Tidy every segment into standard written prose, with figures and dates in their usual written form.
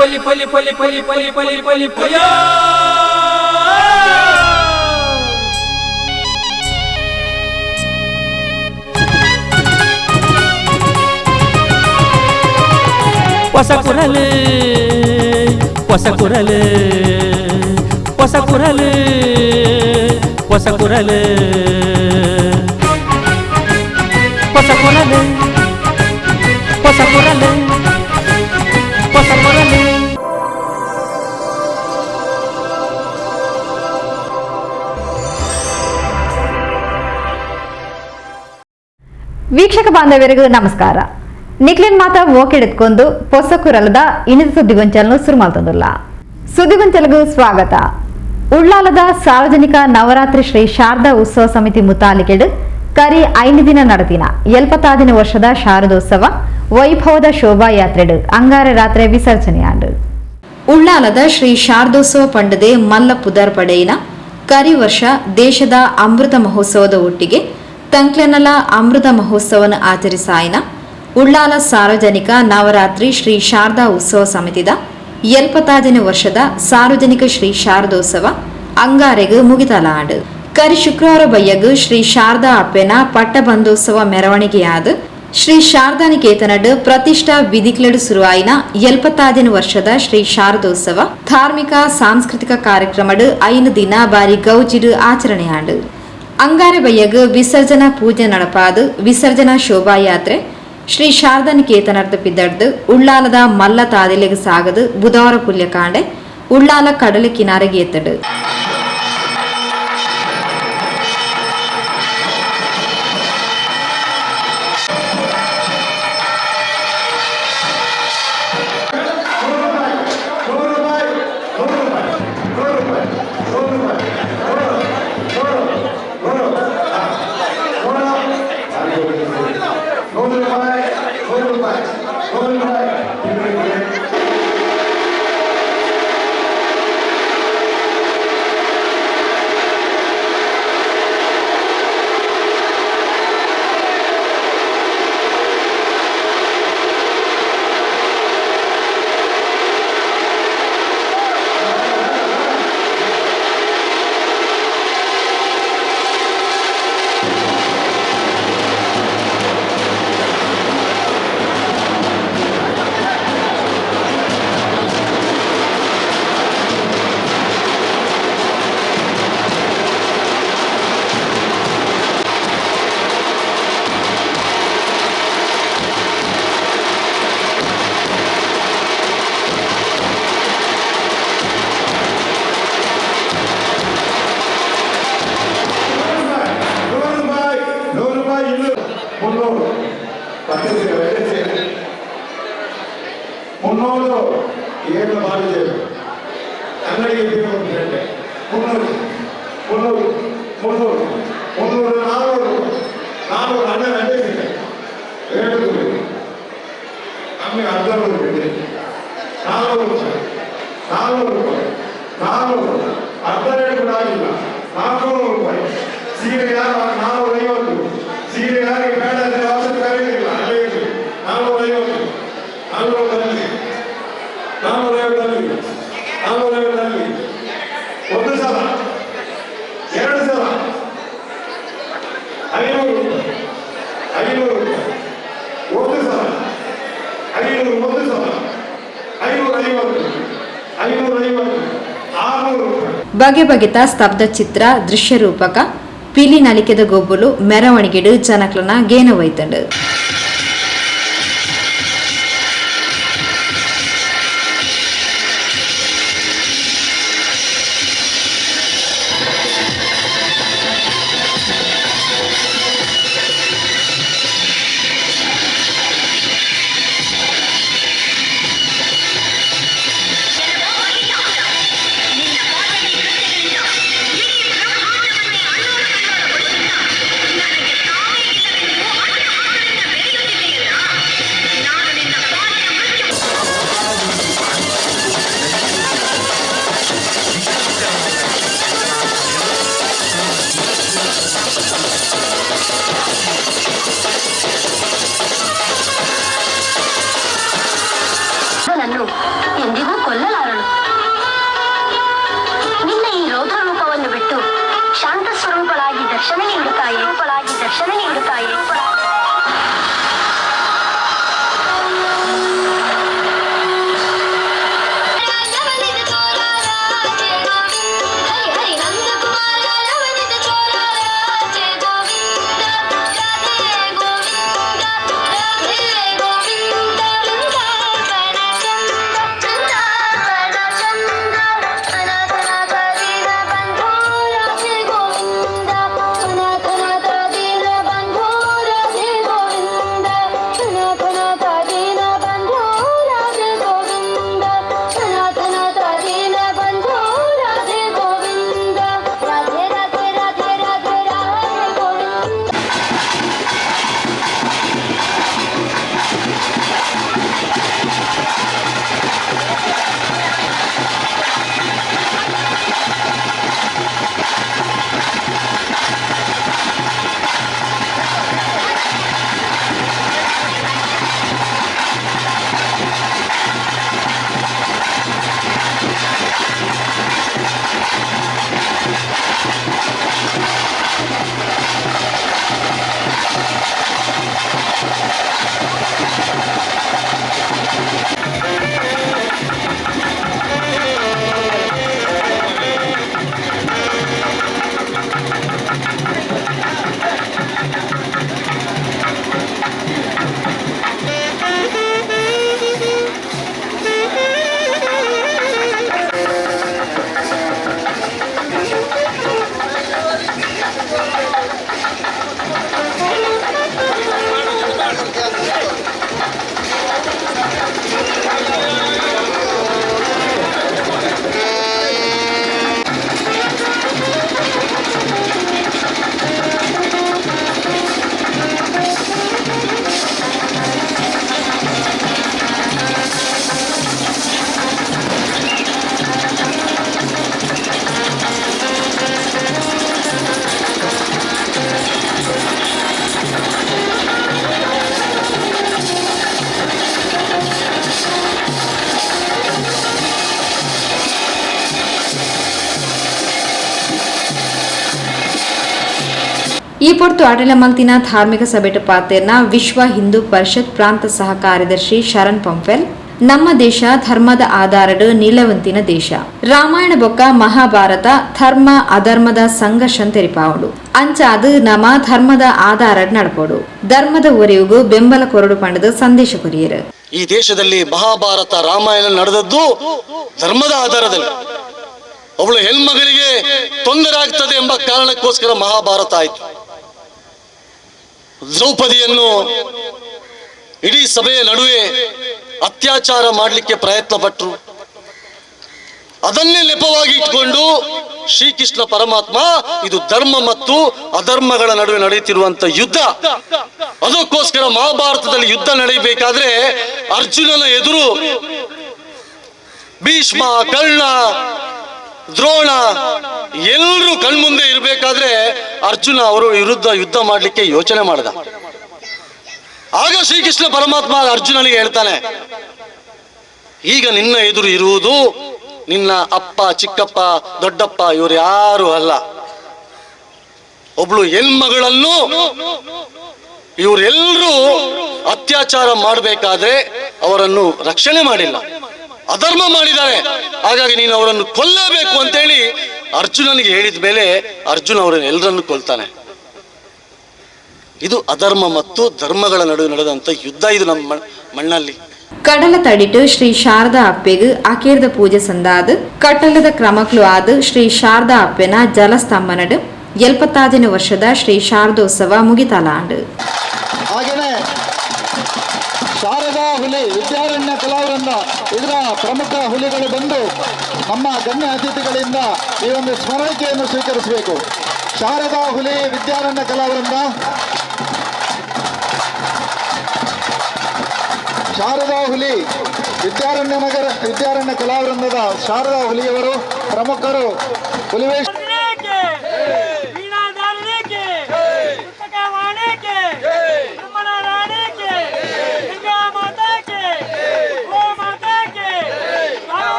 ಪೊಲಿ ಪೊಲಿ ಪೊಲಿ ಪೊಲಿ ಪೊಲಿ ಪೊಲಿ ಪೊಲಿ ಪೊಯ ಹೊಸ ಕುರಲು ಹೊಸ ಕುರಲು ಹೊಸ ಕುರಲು ಹೊಸ ಕುರಲು ಹೊಸ ಕುರಲು ಹೊಸ ಕುರಲು ಹೊಸ ಕುರಲು. ವೀಕ್ಷಕ ಬಾಂಧವರಿಗೂ ನಮಸ್ಕಾರ. ನಿಕ್ಲಿನ್ ಮಾತ ಓಕೆಡೆತ್ಕೊಂಡು ಪೊಸಕುರಲದ ಇನಿದ ಸುದ್ದಿಗೊಂಚలను ಸುರುಮಾಲ್ತೊಂದುಲ್ಲ. ಸುದ್ದಿಗೊಂಚಲಿಗೂ ಸ್ವಾಗತ. ಉಳ್ಳಾಲದ ಸಾರ್ವಜನಿಕ ನವರಾತ್ರಿ ಶ್ರೀ ಶಾರದಾ ಉತ್ಸವ ಸಮಿತಿ ಮುತಾಲಿಕೆಡು ಕರಿ 5 ದಿನ ನಡೆದಿನ 75 ವರ್ಷದ ಶಾರದೋತ್ಸವ ವೈಭವದ ಶೋಭಾಯಾತ್ರೆಡು ಅಂಗಾರೆ ರಾತ್ರಿ ವಿಸರ್ಜನೆಯಾಂಡು. ಉಳ್ಳಾಲದ ಶ್ರೀ ಶಾರದೋತ್ಸವ ಪಂಡದೆ ಮಲ್ಲ ಪುದರ್ ಪಡೆಯಿನ ಕರಿ ವರ್ಷ ದೇಶದ ಅಮೃತ ಮಹೋತ್ಸವದ ಒಟ್ಟಿಗೆ ತಂಕ್ಲೆನಲ ಅಮೃತ ಮಹೋತ್ಸವನ ಆಚರಿಸಾಯಿನ ಉಳ್ಳಾಲ ಸಾರ್ವಜನಿಕ ನವರಾತ್ರಿ ಶ್ರೀ ಶಾರದಾ ಉತ್ಸವ ಸಮಿತಿದ 75 ವರ್ಷದ ಸಾರ್ವಜನಿಕ ಶ್ರೀ ಶಾರದೋತ್ಸವ ಅಂಗಾರೆಗ್ ಮುಗಿತಲಾಡು. ಕರಿ ಶುಕ್ರವಾರ ಬಯ್ಯಗ್ ಶ್ರೀ ಶಾರದಾ ಅಪ್ಪೆನ ಪಟ್ಟಬಂಧೋತ್ಸವ ಮೆರವಣಿಗೆಯಾದ ಶ್ರೀ ಶಾರದಾನಿಕೇತನಡ್ ಪ್ರತಿಷ್ಠಾ ವಿಧಿಕ್ಲೆಡು ಸುರುವಾಯಿನ 75 ವರ್ಷದ ಶ್ರೀ ಶಾರದೋತ್ಸವ ಧಾರ್ಮಿಕ ಸಾಂಸ್ಕೃತಿಕ ಕಾರ್ಯಕ್ರಮಡ್ 5 ದಿನ ಬಾರಿ ಗೌಜಿಡು ಆಚರಣೆಯಾಂಡು. ಅಂಗಾರೆ ಬಯ್ಯಗ್ ವಿಸರ್ಜನಾ ಪೂಜೆ ನಡಪಾದು ವಿಸರ್ಜನಾ ಶೋಭಾಯಾತ್ರೆ ಶ್ರೀ ಶಾರದಾನಿಕೇತನರ್ದ ಪಿದಡ್ದು ಉಳ್ಳಾಲದ ಮಲ್ಲ ತಾದಿಲೆಗ್ ಸಾಗದು ಬುಧವಾರ ಪುಲ್ಯಕಾಂಡೆ ಉಳ್ಳಾಲ ಕಡಲ ಕಿನಾರೆಗೆ ಎತ್ತಡು. ಬಗೆ ಬಗೆತ ಸ್ತಬ್ಧ ಚಿತ್ರ ದೃಶ್ಯ ರೂಪಕ ಪಿಲಿ ನಲಿಕೆದ ಗೊಬ್ಬಲು ಮೆರವಣಿಗೆಡು ಜನಕ್ಲನ ಗೇನ ವೈತಂಡು. ದರ್ಶನ ನೀಡು ತಾಯಿ. ಈ ಪೊರ್ತು ಆಟಲಮಲ್ತಿನ ಧಾರ್ಮಿಕ ಸಭೆಟ ಪಾತೆರ್ನ ವಿಶ್ವ ಹಿಂದೂ ಪರಿಷತ್ ಪ್ರಾಂತ ಸಹ ಕಾರ್ಯದರ್ಶಿ ಶರಣ್ ಪಂಫೆಲ್, ನಮ್ಮ ದೇಶ ಧರ್ಮದ ಆಧಾರಡು ನೀಲವಂತಿನ ದೇಶ, ರಾಮಾಯಣ ಬೊಕ್ಕ ಮಹಾಭಾರತ ಧರ್ಮ ಅಧರ್ಮದ ಸಂಘರ್ಷ ತೆರಿಪಾವುಡು, ಅಂಚಾದು ನಮ ಧರ್ಮದ ಆಧಾರಡ್ ನಡಪೋಡು, ಧರ್ಮದ ಒರೆಯುಗು ಬೆಂಬಲ ಕೊರಡು ಪಂಡದು ಸಂದೇಶ ಕೊರಿಯರು. ಈ ದೇಶದಲ್ಲಿ ಮಹಾಭಾರತ ರಾಮಾಯಣ ನಡೆದದ್ದು ಧರ್ಮದ ಆಧಾರದಲ್ಲಿ. ಅವಳು ಹೆಣ್ಮಗಳಿಗೆ ತೊಂದರೆ ಆಗ್ತದೆ ಎಂಬ ಕಾರಣಕ್ಕೋಸ್ಕರ ಮಹಾಭಾರತ ಆಯಿತು. ದ್ರೌಪದಿಯನ್ನು ಇಡೀ ಸಭೆಯ ನಡುವೆ ಅತ್ಯಾಚಾರ ಮಾಡಲಿಕ್ಕೆ ಪ್ರಯತ್ನ ಪಟ್ಟರು. ಅದನ್ನೇ ನೆಪವಾಗಿ ಇಟ್ಕೊಂಡು ಶ್ರೀಕೃಷ್ಣ ಪರಮಾತ್ಮ ಇದು ಧರ್ಮ ಮತ್ತು ಅಧರ್ಮಗಳ ನಡುವೆ ನಡೆಯುತ್ತಿರುವಂತ ಯುದ್ಧ, ಅದಕ್ಕೋಸ್ಕರ ಮಹಾಭಾರತದಲ್ಲಿ ಯುದ್ಧ ನಡೆಯಬೇಕಾದ್ರೆ ಅರ್ಜುನನ ಎದುರು ಭೀಷ್ಮ, ಕರ್ಣ, ದ್ರೋಣ ಎಲ್ಲರೂ ಕಣ್ಮುಂದೆ ಇರಬೇಕಾದ್ರೆ ಅರ್ಜುನ ಅವರು ವಿರುದ್ಧ ಯುದ್ಧ ಮಾಡಲಿಕ್ಕೆ ಯೋಚನೆ ಮಾಡಿದ. ಆಗ ಶ್ರೀಕೃಷ್ಣ ಪರಮಾತ್ಮ ಅರ್ಜುನನಿಗೆ ಹೇಳ್ತಾನೆ, ಈಗ ನಿನ್ನ ಎದುರು ಇರುವುದು ನಿನ್ನ ಅಪ್ಪ, ಚಿಕ್ಕಪ್ಪ, ದೊಡ್ಡಪ್ಪ ಇವರು ಯಾರು ಅಲ್ಲ, ಒಬ್ಳು ಹೆಣ್ಮಗಳನ್ನು ಇವರೆಲ್ಲರೂ ಅತ್ಯಾಚಾರ ಮಾಡಬೇಕಾದ್ರೆ ಅವರನ್ನು ರಕ್ಷಣೆ ಮಾಡಿಲ್ಲ, ಅಧರ್ಮ ಮಾಡಿದ್ದಾರೆ, ಹಾಗಾಗಿ ನೀನು ಅವರನ್ನು ಕೊಲ್ಲಬೇಕು ಅಂತೇಳಿ ಅರ್ಜುನನಿಗೆ ಹೇಳಿದ ಮೇಲೆ ಅರ್ಜುನ ಅವರನ್ನು ಎಲ್ಲರನ್ನು ಕೊಲ್ತಾನೆ. ಇದು ಅಧರ್ಮ ಮತ್ತು ಧರ್ಮಗಳ ನಡುವೆ ನಡೆದಂತ ಯುದ್ಧ ಇದು ನಮ್ಮ ಮಣ್ಣಲ್ಲಿ. ಕಡಲ ತಡಿಟ್ಟು ಶ್ರೀ ಶಾರದಾ ಅಪ್ಪೆಗ್ ಅಕೇರ್ದ ಪೂಜೆ ಸಂದಾದು ಕಟ್ಟಲದ ಕ್ರಮಕ್ಲು ಆದ ಶ್ರೀ ಶಾರದಾ ಅಪ್ಪೆನ ಜಲಸ್ತಂಭನಡು 75ನೇ ವರ್ಷದ ಶ್ರೀ ಶಾರದೋತ್ಸವ ಮುಗಿತಾಲಾಂಡು. ಹಾಗೆಯೇ ಶಾರದಾ ಹುಲಿ ವಿದ್ಯಾರಣ್ಯ ಕಲಾವೃಂದ ಇದರ ಪ್ರಮುಖ ಹುಲಿಗಳು ಬಂದು ನಮ್ಮ ಗಣ್ಯ ಅತಿಥಿಗಳಿಂದ ಈ ಒಂದು ಸ್ಮರಣಿಕೆಯನ್ನು ಸ್ವೀಕರಿಸಬೇಕು. ಶಾರದಾ ಹುಲಿ ವಿದ್ಯಾರಣ್ಯ ಕಲಾವೃಂದ, ಶಾರದಾ ಹುಲಿ ವಿದ್ಯಾರಣ್ಯ ನಗರ ವಿದ್ಯಾರಣ್ಯ ಕಲಾವೃಂದದ ಶಾರದಾ ಹುಲಿಯವರು ಪ್ರಮುಖರು ಹುಲಿವೇಶ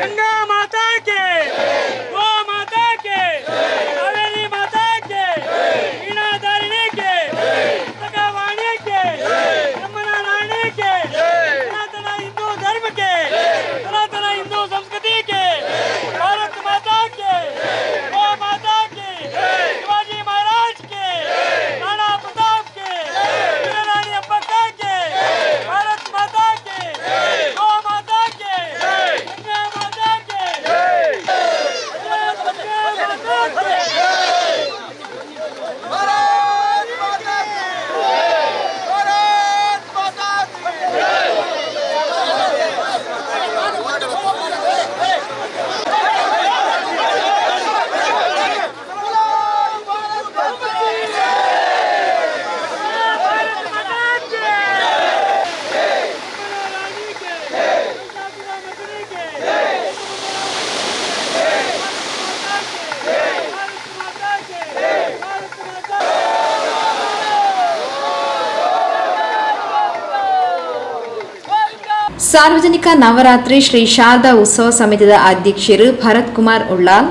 ಗಂಗಾ ಸಾರ್ವಜನಿಕ ನವರಾತ್ರಿ ಶ್ರೀ ಶಾರದಾ ಉತ್ಸವ ಸಮಿತಿದ ಅಧ್ಯಕ್ಷರು ಭರತ್ ಕುಮಾರ್ ಉಳ್ಳಾಲ್,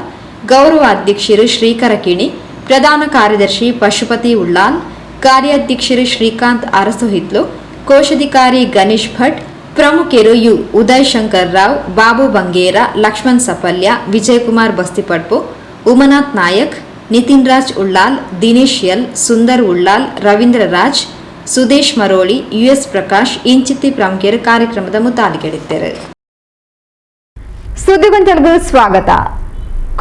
ಗೌರವ ಅಧ್ಯಕ್ಷರು ಶ್ರೀಕರ ಕಿಣಿ, ಪ್ರಧಾನ ಕಾರ್ಯದರ್ಶಿ ಪಶುಪತಿ ಉಳ್ಳಾಲ್, ಕಾರ್ಯಾಧ್ಯಕ್ಷರು ಶ್ರೀಕಾಂತ್ ಅರಸುಹಿತ್ಲು, ಕೋಶಾಧಿಕಾರಿ ಗಣೇಶ್ ಭಟ್, ಪ್ರಮುಖರು you Uday Shankar Rao, Babu Bangera, Lakshman Sapalya, Vijayakumar Bastipadpu, Umanath Nayak, Nitin Raj Ullal, Dinesh L, Sundar Ullal, Ravindra Raj, Sudesh Maroli, US Prakash ಇಂಚಿತ್ತಿ ಪ್ರಮುಖರು ಕಾರ್ಯಕ್ರಮದ ಮುತಾಲಿಕೆಡಿದ್ದರು. ಸುದ್ದಿಗೊಂಚಲ್ಗೂ ಸ್ವಾಗತ.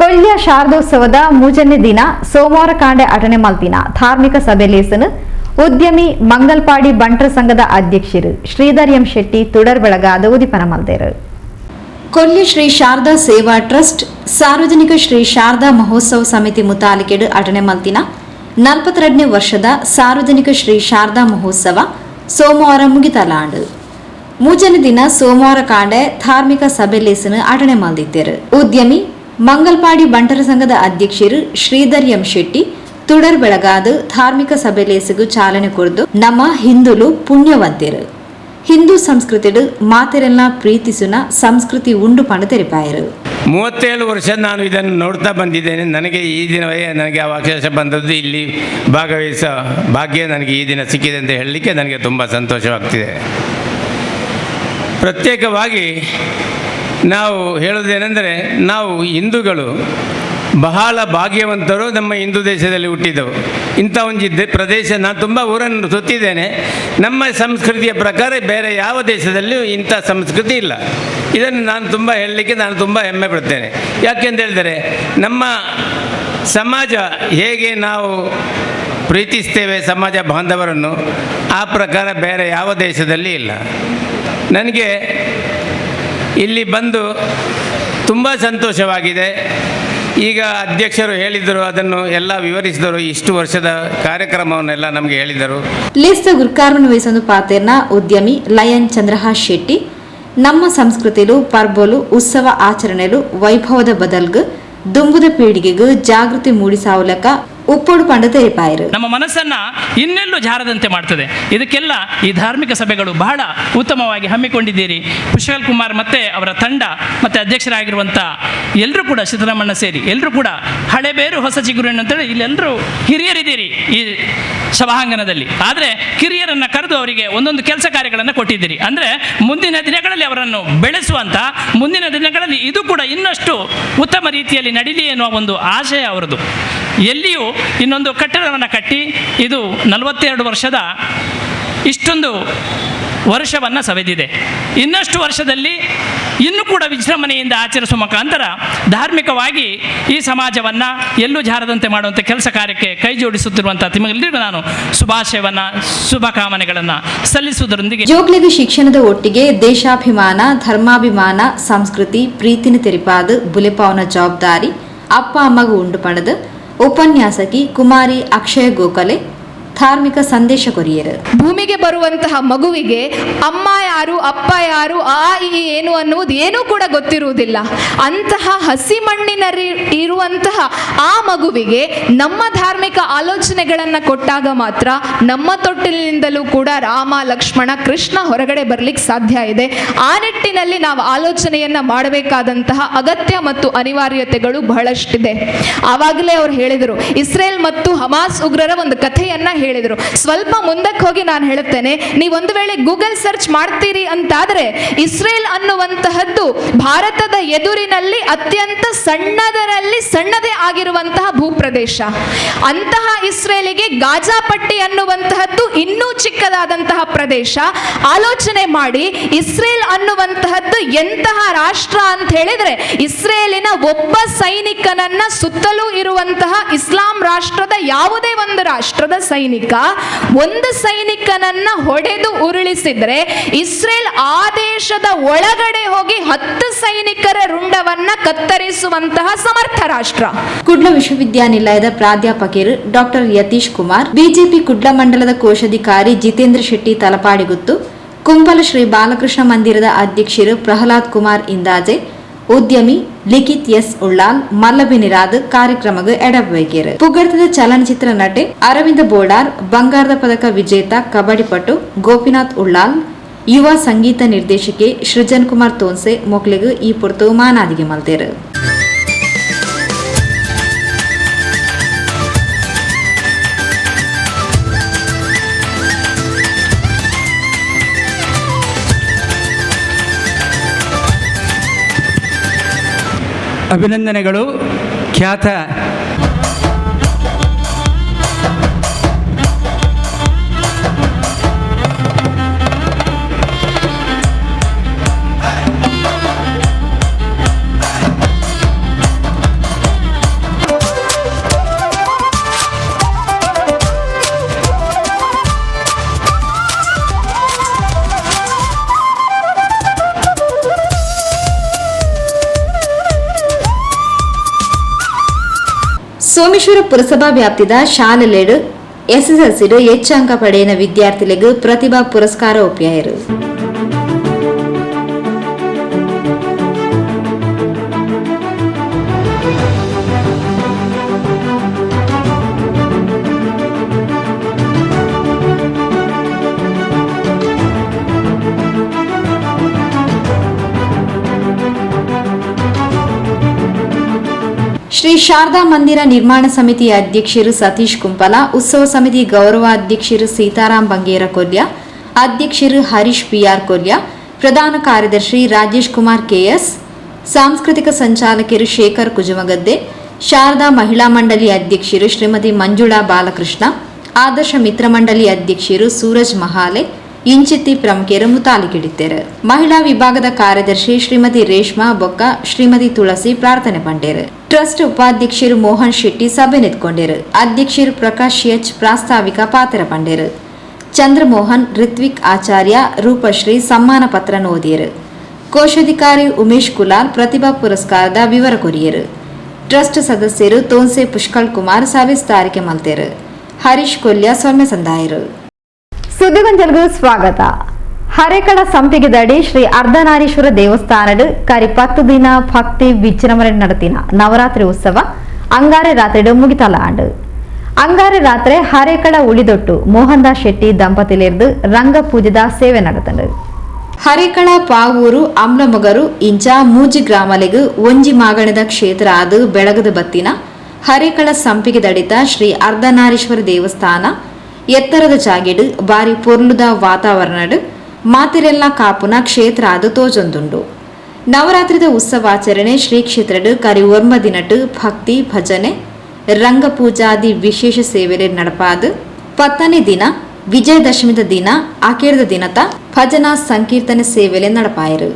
ಕೊಳ್ಯ ಶಾರದೋತ್ಸವದ ಮೂಜನೇ ದಿನ ಸೋಮವಾರ ಕಾಂಡೆ ಅಟನೆ ಮಲ್ತಿನ ಧಾರ್ಮಿಕ ಸಭೆ ಲೇಸನು ಉದ್ಯಮಿ ಮಂಗಲ್ಪಾಡಿ ಬಂಟ್ರ ಸಂಘದ ಅಧ್ಯಕ್ಷರು ಶ್ರೀಧರ್ ಎಂ ಶೆಟ್ಟಿ ತುಡರ್ ಬೆಳಗಾದ ಉದಿಪನ ಮಲ್ದೇರು. ಕೊಲ್ಲಿ ಶ್ರೀ ಶಾರದಾ ಸೇವಾ ಟ್ರಸ್ಟ್, ಸಾರ್ವಜನಿಕ ಶ್ರೀ ಶಾರದಾ ಮಹೋತ್ಸವ ಸಮಿತಿ ಮುತಾಲಿಕೆಡು ಅಟನೆ ಮಲ್ತಿನ 42ನೇ ವರ್ಷದ ಸಾರ್ವಜನಿಕ ಶ್ರೀ ಶಾರದಾ ಮಹೋತ್ಸವ ಸೋಮವಾರ ಮುಗಿತಲಾಂಡು. ಮೂಜನೇ ದಿನ ಸೋಮವಾರ ಕಾಂಡೆ ಧಾರ್ಮಿಕ ಸಭೆ ಲೇಸನು ಅಟನೆ ಮಲ್ದಿದ್ದರು. ಉದ್ಯಮಿ ಮಂಗಲ್ಪಾಡಿ ಬಂಟರ ಸಂಘದ ಅಧ್ಯಕ್ಷರು ಶ್ರೀಧರ್ ಎಂ ಶೆಟ್ಟಿ ತುಡರ್ ಬೆಳಗಾದು ಧಾರ್ಮಿಕ ಸಭೆ ಲೇಸುಗು ಚಾಲನೆ ಕೊರ್ದು, ನಮ್ಮ ಹಿಂದುಲು ಪುಣ್ಯವಂತೆರು, ಹಿಂದೂ ಸಂಸ್ಕೃತಿಡು ಮಾತೆರೆಲ್ಲ ಪ್ರೀತಿಸುನ ಸಂಸ್ಕೃತಿ ಉಂಡು ಪಂಡ ತೆರಿಪಾಯರು. 37 ವರ್ಷ ನಾನು ಇದನ್ನು ನೋಡ್ತಾ ಬಂದಿದ್ದೇನೆ. ನನಗೆ ಈ ದಿನವೇ ನನಗೆ ಅವಕಾಶ ಬಂದದ್ದು. ಇಲ್ಲಿ ಭಾಗವಹಿಸೋ ಭಾಗ್ಯ ನನಗೆ ಈ ದಿನ ಸಿಕ್ಕಿದೆ ಅಂತ ಹೇಳಲಿಕ್ಕೆ ನನಗೆ ತುಂಬ ಸಂತೋಷವಾಗ್ತಿದೆ. ಪ್ರತ್ಯೇಕವಾಗಿ ನಾವು ಹೇಳೋದೇನೆಂದರೆ, ನಾವು ಹಿಂದೂಗಳು ಬಹಳ ಭಾಗ್ಯವಂತರು. ನಮ್ಮ ಹಿಂದೂ ದೇಶದಲ್ಲಿ ಹುಟ್ಟಿದೆವು. ಇಂಥ ಒಂದು ಪ್ರದೇಶ, ನಾನು ತುಂಬ ಊರನ್ನು ಸುತ್ತಿದ್ದೇನೆ. ನಮ್ಮ ಸಂಸ್ಕೃತಿಯ ಪ್ರಕಾರ ಬೇರೆ ಯಾವ ದೇಶದಲ್ಲಿಯೂ ಇಂಥ ಸಂಸ್ಕೃತಿ ಇಲ್ಲ. ಇದನ್ನು ನಾನು ತುಂಬ ಹೇಳಲಿಕ್ಕೆ ನಾನು ತುಂಬ ಹೆಮ್ಮೆ ಪಡ್ತೇನೆ. ಯಾಕೆಂತ ಹೇಳಿದರೆ, ನಮ್ಮ ಸಮಾಜ ಹೇಗೆ ನಾವು ಪ್ರೀತಿಸ್ತೇವೆ ಸಮಾಜ ಬಾಂಧವರನ್ನು, ಆ ಪ್ರಕಾರ ಬೇರೆ ಯಾವ ದೇಶದಲ್ಲಿ ಇಲ್ಲ. ನನಗೆ ಇಲ್ಲಿ ಬಂದು ತುಂಬ ಸಂತೋಷವಾಗಿದೆ. ಈಗ ಅಧ್ಯಕ್ಷರು ಹೇಳಿದರು, ಅದನ್ನು ಎಲ್ಲ ವಿವರಿಸಿದರು. ಇಷ್ಟು ವರ್ಷದ ಕಾರ್ಯಕ್ರಮವನ್ನೆಲ್ಲ ನಮಗೆ ಹೇಳಿದರು. ಲೇಸ್ದ ಗುರ್ಕಾರ್ಮನ್ ವಹಿಸೊಂದು ಪಾತೆರ್ನ ಉದ್ಯಮಿ ಲಯನ್ ಚಂದ್ರಹಾಸ್ ಶೆಟ್ಟಿ, ನಮ್ಮ ಸಂಸ್ಕೃತಿಲು ಪರ್ಬೊಲು ಉತ್ಸವ ಆಚರಣೆಲು ವೈಭವದ ಬದಲ್ಗ್ ದುಂಬುದ ಪೀಳಿಗೆಗೂ ಜಾಗೃತಿ ಮೂಡಿಸಾವುಲಕ ಉಪ್ಪೊಡು ಪಂಡ ತೆರಿಪಾಯರು. ನಮ್ಮ ಮನಸ್ಸನ್ನ ಇನ್ನೆಲ್ಲೂ ಜಾರದಂತೆ ಮಾಡ್ತದೆ. ಇದಕ್ಕೆಲ್ಲ ಈ ಧಾರ್ಮಿಕ ಸಭೆಗಳು ಬಹಳ ಉತ್ತಮವಾಗಿ ಹಮ್ಮಿಕೊಂಡಿದ್ದೀರಿ. ಕುಶಲ್ ಕುಮಾರ್ ಮತ್ತೆ ಅವರ ತಂಡ ಮತ್ತೆ ಅಧ್ಯಕ್ಷರಾಗಿರುವಂಥ ಎಲ್ಲರೂ ಕೂಡ, ಸಿದ್ದರಾಮಣ್ಣ ಸೇರಿ ಎಲ್ಲರೂ ಕೂಡ, ಹಳೆ ಬೇರು ಹೊಸ ಚಿಗುರು ಅಂತೇಳಿ ಇಲ್ಲೆಲ್ಲರೂ ಹಿರಿಯರಿದ್ದೀರಿ ಈ ಸಭಾಂಗಣದಲ್ಲಿ. ಆದರೆ ಕಿರಿಯರನ್ನು ಕರೆದು ಅವರಿಗೆ ಒಂದೊಂದು ಕೆಲಸ ಕಾರ್ಯಗಳನ್ನು ಕೊಟ್ಟಿದ್ದೀರಿ. ಅಂದರೆ ಮುಂದಿನ ದಿನಗಳಲ್ಲಿ ಅವರನ್ನು ಬೆಳೆಸುವಂಥ, ಮುಂದಿನ ದಿನಗಳಲ್ಲಿ ಇದು ಕೂಡ ಇನ್ನಷ್ಟು ಉತ್ತಮ ರೀತಿಯಲ್ಲಿ ನಡೀಲಿ ಎನ್ನುವ ಒಂದು ಆಶಯ ಅವರದು. ಎಲ್ಲಿಯೂ ಇನ್ನೊಂದು ಕಟ್ಟಡವನ್ನು ಕಟ್ಟಿ ಇದು 42 ವರ್ಷದ ಇಷ್ಟೊಂದು ವರ್ಷವನ್ನು ಸವೆದಿದೆ. ಇನ್ನಷ್ಟು ವರ್ಷದಲ್ಲಿ ಇನ್ನೂ ಕೂಡ ವಿಜೃಂಭಣೆಯಿಂದ ಆಚರಿಸುವ ಮುಖಾಂತರ ಧಾರ್ಮಿಕವಾಗಿ ಈ ಸಮಾಜವನ್ನು ಎಲ್ಲೂ ಜಾರದಂತೆ ಮಾಡುವಂಥ ಕೆಲಸ ಕಾರ್ಯಕ್ಕೆ ಕೈ ಜೋಡಿಸುತ್ತಿರುವಂಥ ನಿಮಗೆಲ್ಲರಿಗೂ ನಾನು ಶುಭಾಶಯವನ್ನು, ಶುಭಕಾಮನೆಗಳನ್ನು ಸಲ್ಲಿಸುವುದರೊಂದಿಗೆ, ಜೋಕ್ಲೆಗ್ ಶಿಕ್ಷಣದ ಒಟ್ಟಿಗೆ ದೇಶಾಭಿಮಾನ, ಧರ್ಮಾಭಿಮಾನ, ಸಂಸ್ಕೃತಿ ಪ್ರೀತಿನ ತೆರಿಪಾದ ಬುಲೆಪಾವನ ಜವಾಬ್ದಾರಿ ಅಪ್ಪ ಅಮ್ಮಗೂ ಉಂಡು ಪಣದು ಉಪನ್ಯಾಸಕಿ ಕುಮಾರಿ ಅಕ್ಷಯ ಗೋಖಲೆ ಧಾರ್ಮಿಕ ಸಂದೇಶ ಕೊರಿಯರು. ಭೂಮಿಗೆ ಬರುವಂತಹ ಮಗುವಿಗೆ ಅಮ್ಮ ಯಾರು, ಅಪ್ಪ ಯಾರು, ಆ ಇ ಏನು ಅನ್ನುವುದು ಏನೂ ಕೂಡ ಗೊತ್ತಿರುವುದಿಲ್ಲ. ಅಂತಹ ಹಸಿ ಮಣ್ಣಿನಲ್ಲಿ ಇರುವಂತಹ ಆ ಮಗುವಿಗೆ ನಮ್ಮ ಧಾರ್ಮಿಕ ಆಲೋಚನೆಗಳನ್ನು ಕೊಟ್ಟಾಗ ಮಾತ್ರ ನಮ್ಮ ತೊಟ್ಟಿಲಿನಿಂದಲೂ ಕೂಡ ರಾಮ, ಲಕ್ಷ್ಮಣ, ಕೃಷ್ಣ ಹೊರಗಡೆ ಬರ್ಲಿಕ್ಕೆ ಸಾಧ್ಯ ಇದೆ. ಆ ನಿಟ್ಟಿನಲ್ಲಿ ನಾವು ಆಲೋಚನೆಯನ್ನ ಮಾಡಬೇಕಾದಂತಹ ಅಗತ್ಯ ಮತ್ತು ಅನಿವಾರ್ಯತೆಗಳು ಬಹಳಷ್ಟಿದೆ. ಆವಾಗಲೇ ಅವ್ರು ಹೇಳಿದರು, ಇಸ್ರೇಲ್ ಮತ್ತು ಹಮಾಸ್ ಉಗ್ರರ ಒಂದು ಕಥೆಯನ್ನ ಹೇಳಿದರು. ಸ್ವಲ್ಪ ಮುಂದಕ್ಕೆ ಹೋಗಿ ನಾನು ಹೇಳುತ್ತೇನೆ, ನೀವು ಒಂದು ವೇಳೆ ಗೂಗಲ್ ಸರ್ಚ್ ಮಾಡ್ತೀರಿ ಅಂತಾದ್ರೆ, ಇಸ್ರೇಲ್ ಅನ್ನುವಂತಹದ್ದು ಭಾರತದ ಎದುರಿನಲ್ಲಿ ಅತ್ಯಂತ ಸಣ್ಣದರಲ್ಲಿ ಸಣ್ಣದೇ ಆಗಿರುವಂತಹ ಭೂಪ್ರದೇಶ. ಅಂತಹ ಇಸ್ರೇಲಿಗೆ ಗಾಜಾ ಪಟ್ಟಿ ಅನ್ನುವಂತಹದ್ದು ಇನ್ನೂ ಚಿಕ್ಕದಾದಂತಹ ಪ್ರದೇಶ. ಆಲೋಚನೆ ಮಾಡಿ, ಇಸ್ರೇಲ್ ಅನ್ನುವಂತಹದ್ದು ಎಂತಹ ರಾಷ್ಟ್ರ ಅಂತ ಹೇಳಿದ್ರೆ, ಇಸ್ರೇಲಿನ ಒಬ್ಬ ಸೈನಿಕನನ್ನ ಸುತ್ತಲೂ ಇರುವಂತಹ ಇಸ್ಲಾಂ ರಾಷ್ಟ್ರದ ಯಾವುದೇ ಒಂದು ರಾಷ್ಟ್ರದ ಸೈನಿಕ ಒಂದು ಸೈನಿಕನನ್ನ ಹೊಡೆದು ಉರುಳಿಸಿದ್ರೆ, ಇಸ್ರೇಲ್ ಆ ದೇಶದ ಒಳಗಡೆ ಹೋಗಿ 10 ಸೈನಿಕರ ರುಂಡವನ್ನ ಕತ್ತರಿಸುವಂತಹ ಸಮರ್ಥ ರಾಷ್ಟ್ರ. ಕುಡ್ಲ ವಿಶ್ವವಿದ್ಯಾನಿಲಯದ ಪ್ರಾಧ್ಯಾಪಕರು ಡಾಕ್ಟರ್ ಯತೀಶ್ ಕುಮಾರ್, ಬಿಜೆಪಿ ಕುಡ್ಲ ಮಂಡಲದ ಕೋಶಾಧಿಕಾರಿ ಜಿತೇಂದ್ರ ಶೆಟ್ಟಿ ತಲಪಾಡಿಗುತ್ತು, ಕುಂಬಲ ಶ್ರೀ ಬಾಲಕೃಷ್ಣ ಮಂದಿರದ ಅಧ್ಯಕ್ಷರು ಪ್ರಹ್ಲಾದ್ ಕುಮಾರ್ ಇಂದಾಜೆ, ಉದ್ಯಮಿ ಲಿಖಿತ್ ಎಸ್ ಉಳ್ಳಾಲ್ ಮಲ್ಲಬಿನಿರಾದ್ ಕಾರ್ಯಕ್ರಮಕ್ಕೆ ಎಡಬೈಕೇರು. ಪುಗರ್ತದ ಚಲನಚಿತ್ರ ನಟೆ ಅರವಿಂದ ಬೋಳಾರ್, ಬಂಗಾರದ ಪದಕ ವಿಜೇತ ಕಬಡ್ಡಿ ಪಟು ಗೋಪಿನಾಥ್ ಉಳ್ಳಾಲ್, ಯುವ ಸಂಗೀತ ನಿರ್ದೇಶಕೆ ಸೃಜನ್ ಕುಮಾರ್ ತೋನ್ಸೆ ಮೊಕ್ಲೆಗ್ ಈ ಪೊರ್ತು ಮಾನಾದಿಗೆ ಮಲ್ತೆರ್. ಅಭಿನಂದನೆಗಳು. ಖ್ಯಾತ ಸೋಮೇಶ್ವರ ಪುರಸಭಾ ವ್ಯಾಪ್ತಿದ ಶಾಲೆಲೆಡ್ ಎಸ್ಎಸ್ಎಲ್ಸಿಡ್ ಹೆಚ್ಚು ಅಂಕ ಪಡೆಯಿನ ವಿದ್ಯಾರ್ಥಿಲೆಗ್ ಪ್ರತಿಭಾ ಪುರಸ್ಕಾರ ಒಪ್ಪಿಯಾಯರು. ಶ್ರೀ ಶಾರದಾ ಮಂದಿರ ನಿರ್ಮಾಣ ಸಮಿತಿಯ ಅಧ್ಯಕ್ಷರು ಸತೀಶ್ ಕುಂಪಲ, ಉತ್ಸವ ಸಮಿತಿ ಗೌರವ ಅಧ್ಯಕ್ಷರು ಸೀತಾರಾಮ್ ಬಂಗೇರ ಕೊಲ್ಯ, ಅಧ್ಯಕ್ಷರು ಹರೀಶ್ ಪಿಆರ್ ಕೊಲ್ಯ, ಪ್ರಧಾನ ಕಾರ್ಯದರ್ಶಿ ರಾಜೇಶ್ ಕುಮಾರ್ ಕೆಎಸ್, ಸಾಂಸ್ಕೃತಿಕ ಸಂಚಾಲಕರು ಶೇಖರ್ ಕುಜುಮಗದ್ದೆ, ಶಾರದಾ ಮಹಿಳಾ ಮಂಡಳಿ ಅಧ್ಯಕ್ಷರು ಶ್ರೀಮತಿ ಮಂಜುಳಾ ಬಾಲಕೃಷ್ಣ, ಆದರ್ಶ ಮಿತ್ರ ಮಂಡಳಿ ಅಧ್ಯಕ್ಷರು ಸೂರಜ್ ಮಹಾಲೆ ಇಂಚಿತ್ತಿ ಪ್ರಮುಖರು ಮುತಾಲಿಕಿಡಿತ್ತೇರು. ಮಹಿಳಾ ವಿಭಾಗದ ಕಾರ್ಯದರ್ಶಿ ಶ್ರೀಮತಿ ರೇಷ್ಮಾ ಬೊಕ್ಕ ಶ್ರೀಮತಿ ತುಳಸಿ ಪ್ರಾರ್ಥನೆ ಪಂಡೇರು. ಟ್ರಸ್ಟ್ ಉಪಾಧ್ಯಕ್ಷರು ಮೋಹನ್ ಶೆಟ್ಟಿ ಸಭೆ ನಿಂತ್ಕೊಂಡೇರು. ಅಧ್ಯಕ್ಷರು ಪ್ರಕಾಶ್ ಎಚ್ ಪ್ರಾಸ್ತಾವಿಕ ಪಾತ್ರ ಪಂಡೇರು. ಚಂದ್ರಮೋಹನ್, ರಿತ್ವಿಕ್ ಆಚಾರ್ಯ, ರೂಪಶ್ರೀ ಸಮ್ಮಾನ ಪತ್ರ ಓದಿಯರು. ಕೋಶಾಧಿಕಾರಿ ಉಮೇಶ್ ಕುಲಾಲ್ ಪ್ರತಿಭಾ ಪುರಸ್ಕಾರದ ವಿವರ ಕೊರಿಯರು. ಟ್ರಸ್ಟ್ ಸದಸ್ಯರು ತೋನ್ಸೆ ಪುಷ್ಕಳ್ ಕುಮಾರ್ ಸವಿಸ್ತಾರಿಕೆ ಮಲ್ತೇರು. ಹರೀಶ್ ಕೊಲ್ಯ ಸೊನ್ನೆ ಸಂದಾಯರು. ಸುದ್ದಿಗೊಂಜಲ್ಗೂ ಸ್ವಾಗತ. ಹರೇಕಳ ಸಂಪಿಗೆದಡಿ ಶ್ರೀ ಅರ್ಧನಾರೀಶ್ವರ ದೇವಸ್ಥಾನಡ್ ಕರಿ 10 ದಿನ ಭಕ್ತಿ ವಿಜೃಂಭಣೆ നടത്തിನ ನವರಾತ್ರಿ ಉತ್ಸವ ಅಂಗಾರೆ ರಾತ್ರಿಡು ಮುಗಿತಲ ಆಂಡ್. ಅಂಗಾರೆ ರಾತ್ರಿ ಹರೇಕಳ ಉಳಿದೊಟ್ಟು ಮೋಹನ್ ದಾಸ್ ಶೆಟ್ಟಿ ದಂಪತಿಲಿರ್ದು ರಂಗ ಪೂಜೆದ ಸೇವೆ ನಡೆತಂಡು. ಹರೇಕಳ ಪಾವೂರು ಅಮ್ಲಮೊಗರು ಇಂಚ ಮೂಜಿ ಗ್ರಾಮಲೆಗ್ ಒಂಜಿ ಮಾಗಣದ ಕ್ಷೇತ್ರ ಆದು ಬೆಳಗದ ಬತ್ತಿನ ಹರೇಕಳ ಸಂಪಿಗೆದಡಿತ ಶ್ರೀ ಅರ್ಧನಾರೀಶ್ವರ ದೇವಸ್ಥಾನ ಎತ್ತರದ ಜಾಗೆಡು ಬಾರಿ ಪೊರ್ಲುದ ವಾತಾವರಣಡು ಮಾತಿರೆಲ್ಲ ಕಾಪುನ ಕ್ಷೇತ್ರ ಅದು ತೋಜೊಂದುಂಡು. ನವರಾತ್ರಿದ ಉತ್ಸವಾಚರಣೆ ಶ್ರೀ ಕ್ಷೇತ್ರಡು ಕರಿ ಒರ್ಮ ದಿನಟು ಭಕ್ತಿ ಭಜನೆ ರಂಗಪೂಜಾದಿ ವಿಶೇಷ ಸೇವೆಲೆ ನಡಪಾದು 10ನೇ ದಿನ ವಿಜಯದಶಮಿದ ದಿನ ಆಕೇರ್ದ ದಿನತ ಭಜನಾ ಸಂಕೀರ್ತನೆ ಸೇವೆಲೆ ನಡಪಾಯರು.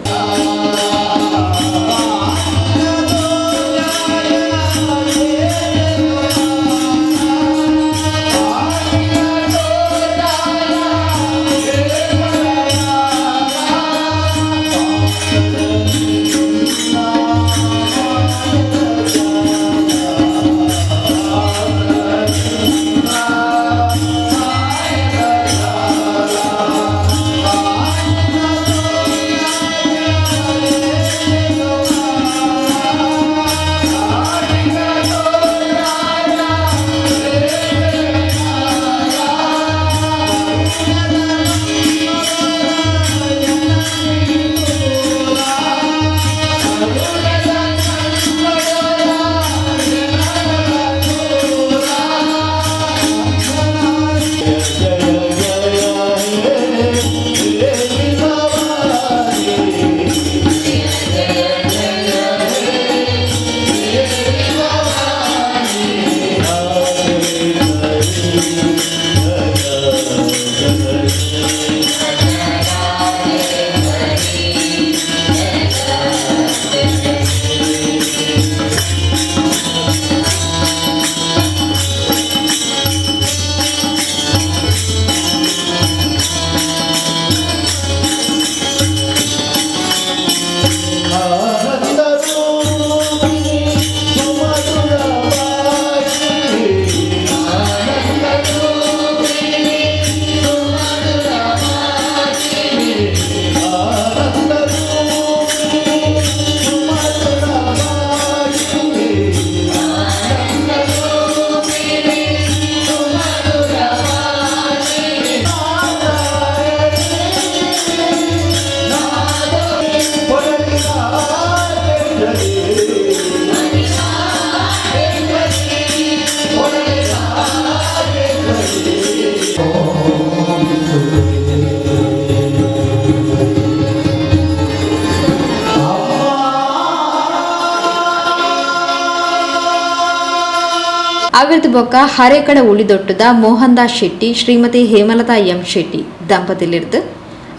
ಅವಿರ್ದ ಬೊಕ್ಕ ಹರೇಕಳ ಉಳಿದೊಟ್ಟುದ ಮೋಹನ್ ದಾಸ್ ಶೆಟ್ಟಿ ಶ್ರೀಮತಿ ಹೇಮಲತಾ ಎಂ ಶೆಟ್ಟಿ ದಂಪತಿಲಿರ್ದು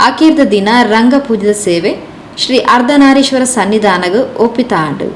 ಅಕೀರ್ದ ದಿನ ರಂಗಪೂಜದ ಸೇವೆ ಶ್ರೀ ಅರ್ಧನಾರೀಶ್ವರ ಸನ್ನಿಧಾನಗ ಒಪ್ಪಿತಾಂಡು.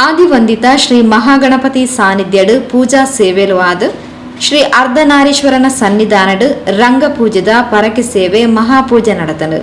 ಆದಿವಂದಿತ ಶ್ರೀ ಮಹಾಗಣಪತಿ ಸಾನ್ನಿಧ್ಯಡು ಪೂಜಾ ಸೇವೆಲು ಆದ ಶ್ರೀ ಅರ್ಧನಾರೀಶ್ವರನ ಸನ್ನಿಧಾನಡು ರಂಗಪೂಜೆದ ಪರಕೆ ಸೇವೆ ಮಹಾಪೂಜೆ ನಡೆದನು.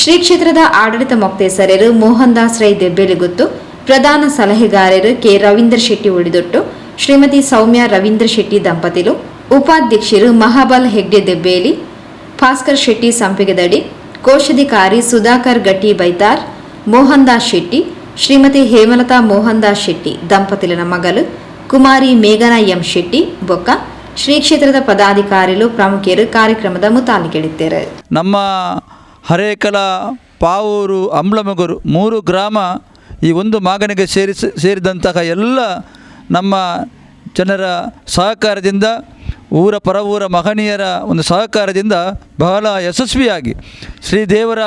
ಶ್ರೀ ಕ್ಷೇತ್ರದ ಆಡಳಿತ ಮೊಕ್ತೇಸರರು ಮೋಹನ್ ದಾಸ್ ರೈ ದೆಬ್ಬೆಲಿಗುತ್ತು, ಪ್ರಧಾನ ಸಲಹೆಗಾರರು ಕೆ ರವೀಂದ್ರ ಶೆಟ್ಟಿ ಉಳಿದೊಟ್ಟು, ಶ್ರೀಮತಿ ಸೌಮ್ಯ ರವೀಂದ್ರ ಶೆಟ್ಟಿ ದಂಪತಿಲು, ಉಪಾಧ್ಯಕ್ಷರು ಮಹಾಬಲ್ ಹೆಗ್ಡೆ ದೆಬ್ಬೇಲಿ, ಭಾಸ್ಕರ್ ಶೆಟ್ಟಿ ಸಂಪಿಗೆದಡಿ, ಕೋಶಾಧಿಕಾರಿ ಸುಧಾಕರ್ ಗಟ್ಟಿ ಬೈತಾರ್, ಮೋಹನ್ ದಾಸ್ ಶೆಟ್ಟಿ, ಶ್ರೀಮತಿ ಹೇಮಲತಾ ಮೋಹನ್ ದಾಸ್ ಶೆಟ್ಟಿ ದಂಪತಿಲಿನ ಮಗಲು ಕುಮಾರಿ ಮೇಘನಾ ಎಂ ಶೆಟ್ಟಿ ಬೊಕ್ಕ ಶ್ರೀ ಕ್ಷೇತ್ರದ ಪದಾಧಿಕಾರಿಗಳು ಪ್ರಮುಖರು ಕಾರ್ಯಕ್ರಮದ ಮುತಾಲಿಕೆಳಿದ್ದಾರೆ. ನಮ್ಮ ಹರೇಕಲ Pavoor, ಅಂಬ್ಲಮೊಗರು 3 ಗ್ರಾಮ ಈ ಒಂದು ಮಾಗಣಿಗೆ ಸೇರಿದಂತಹ ಎಲ್ಲ ನಮ್ಮ ಜನರ ಸಹಕಾರದಿಂದ, ಊರ ಪರವೂರ ಮಹನೀಯರ ಒಂದು ಸಹಕಾರದಿಂದ ಬಹಳ ಯಶಸ್ವಿಯಾಗಿ ಶ್ರೀದೇವರ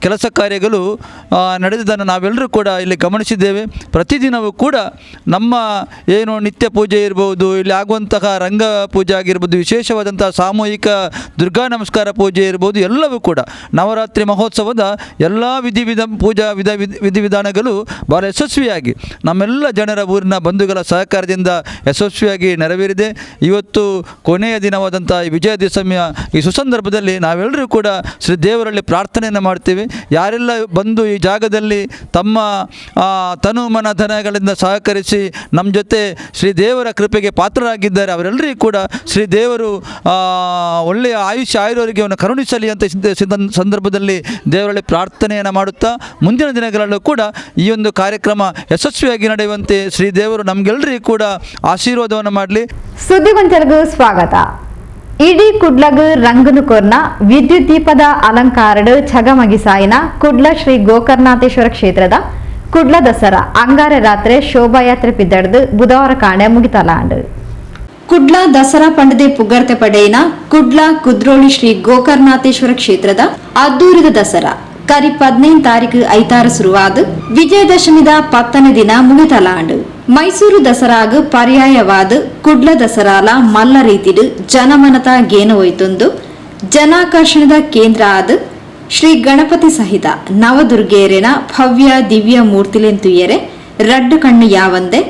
ಕೆಲಸ ಕಾರ್ಯಗಳು ನಡೆದುದನ್ನು ನಾವೆಲ್ಲರೂ ಕೂಡ ಇಲ್ಲಿ ಗಮನಿಸಿದ್ದೇವೆ. ಪ್ರತಿದಿನವೂ ಕೂಡ ನಮ್ಮ ಏನು ನಿತ್ಯ ಪೂಜೆ ಇರ್ಬೋದು, ಇಲ್ಲಿ ಆಗುವಂತಹ ರಂಗ ಪೂಜೆ ಆಗಿರ್ಬೋದು, ವಿಶೇಷವಾದಂತಹ ಸಾಮೂಹಿಕ ದುರ್ಗಾ ನಮಸ್ಕಾರ ಪೂಜೆ ಇರ್ಬೋದು, ಎಲ್ಲವೂ ಕೂಡ ನವರಾತ್ರಿ ಮಹೋತ್ಸವದ ಎಲ್ಲ ಪೂಜಾ ವಿಧಿವಿಧಾನಗಳು ಬಹಳ ಯಶಸ್ವಿಯಾಗಿ ನಮ್ಮೆಲ್ಲ ಜನರ ಊರಿನ ಬಂಧುಗಳ ಸಹಕಾರದಿಂದ ಯಶಸ್ವಿಯಾಗಿ ನೆರವೇರಿದೆ. ಇವತ್ತು ಕೊನೆಯ ದಿನವಾದಂಥ ಈ ವಿಜಯದಶಮಿಯ ಈ ಸುಸಂದರ್ಭದಲ್ಲಿ ನಾವೆಲ್ಲರೂ ಕೂಡ ಶ್ರೀ ದೇವರಲ್ಲಿ ಪ್ರಾರ್ಥನೆಯನ್ನು ಮಾಡ್ತೀವಿ. ಯಾರೆಲ್ಲ ಬಂದು ಈ ಜಾಗದಲ್ಲಿ ತಮ್ಮ ತನು ಮನ ಧನಗಳಿಂದ ಸಹಕರಿಸಿ ನಮ್ಮ ಜೊತೆ ಶ್ರೀ ದೇವರ ಕೃಪೆಗೆ ಪಾತ್ರರಾಗಿದ್ದಾರೆ, ಅವರೆಲ್ಲರಿಗೂ ಕೂಡ ಶ್ರೀ ದೇವರು ಒಳ್ಳೆಯ ಆಯುಷ್ಯ ಆಯುರೋಗ್ಯವನ್ನು ಕರುಣಿಸಲಿ ಅಂತ ಸಂದರ್ಭದಲ್ಲಿ ದೇವರಲ್ಲಿ ಪ್ರಾರ್ಥನೆಯನ್ನು ಮಾಡುತ್ತಾ ಮುಂದಿನ ದಿನಗಳಲ್ಲೂ ಕೂಡ ಈ ಒಂದು ಕಾರ್ಯಕ್ರಮ ಯಶಸ್ವಿಯಾಗಿ ನಡೆಯುವಂತೆ ಶ್ರೀ ದೇವರು ನಮಗೆಲ್ಲರಿಗೂ ಕೂಡ ಆಶೀರ್ವಾದವನ್ನು ಮಾಡಲಿ. ಸುದ್ದಿಗೊಂಚಲಿಗೂ ಸ್ವಾಗತ. ಇಡೀ ಕುಡ್ಲಗ್ ರಂಗನು ಕೊರ್ನ ವಿದ್ಯುತ್ ದೀಪದ ಅಲಂಕಾರಡು ಛಗಮಗಿಸಾಯಿನ ಕುಡ್ಲ ಶ್ರೀ ಗೋಕರ್ಣಾಥೇಶ್ವರ ಕ್ಷೇತ್ರದ ಕುಡ್ಲ ದಸರಾ ಅಂಗಾರೆ ರಾತ್ರಿ ಶೋಭಾಯಾತ್ರೆ ಪಿದ್ದಡ್ದು ಬುಧವಾರ ಕಾಣೆ ಮುಗಿತಲಾಂಡು. ಕುಡ್ಲ ದಸರಾ ಪಂಡದೆ ಪುಗರ್ತೆ ಪಡೆಯಿನ ಕುಡ್ಲ ಕುದ್ರೋಳಿ ಶ್ರೀ ಗೋಕರ್ಣಾಥೇಶ್ವರ ಕ್ಷೇತ್ರದ ಅದ್ದೂರಿದ ದಸರಾ ಕರಿ 15 ತಾರೀಕು ಐತಾರ ಶುರುವಾದ ವಿಜಯದಶಮಿದ 10ನೇ ದಿನ ಮುಗಿತಲಾಂಡು. ಮೈಸೂರು ದಸರಾಗ ಪರ್ಯಾಯವಾದ ಕುಡ್ಲ ದಸರಾಲ ಮಲ್ಲ ರೀತಿಡು ಜನಮನತ ಗೇನು ಒಯ್ತೊಂದು ಜನಾಕರ್ಷಣದ ಕೇಂದ್ರ ಆದ ಶ್ರೀ ಗಣಪತಿ ಸಹಿತ ನವದುರ್ಗೇರಿನ ಭವ್ಯ ದಿವ್ಯ ಮೂರ್ತಿಲೆಂತುಯರೆ ರಡ್ಡು ಕಣ್ಣು ಯಾವಂದೆ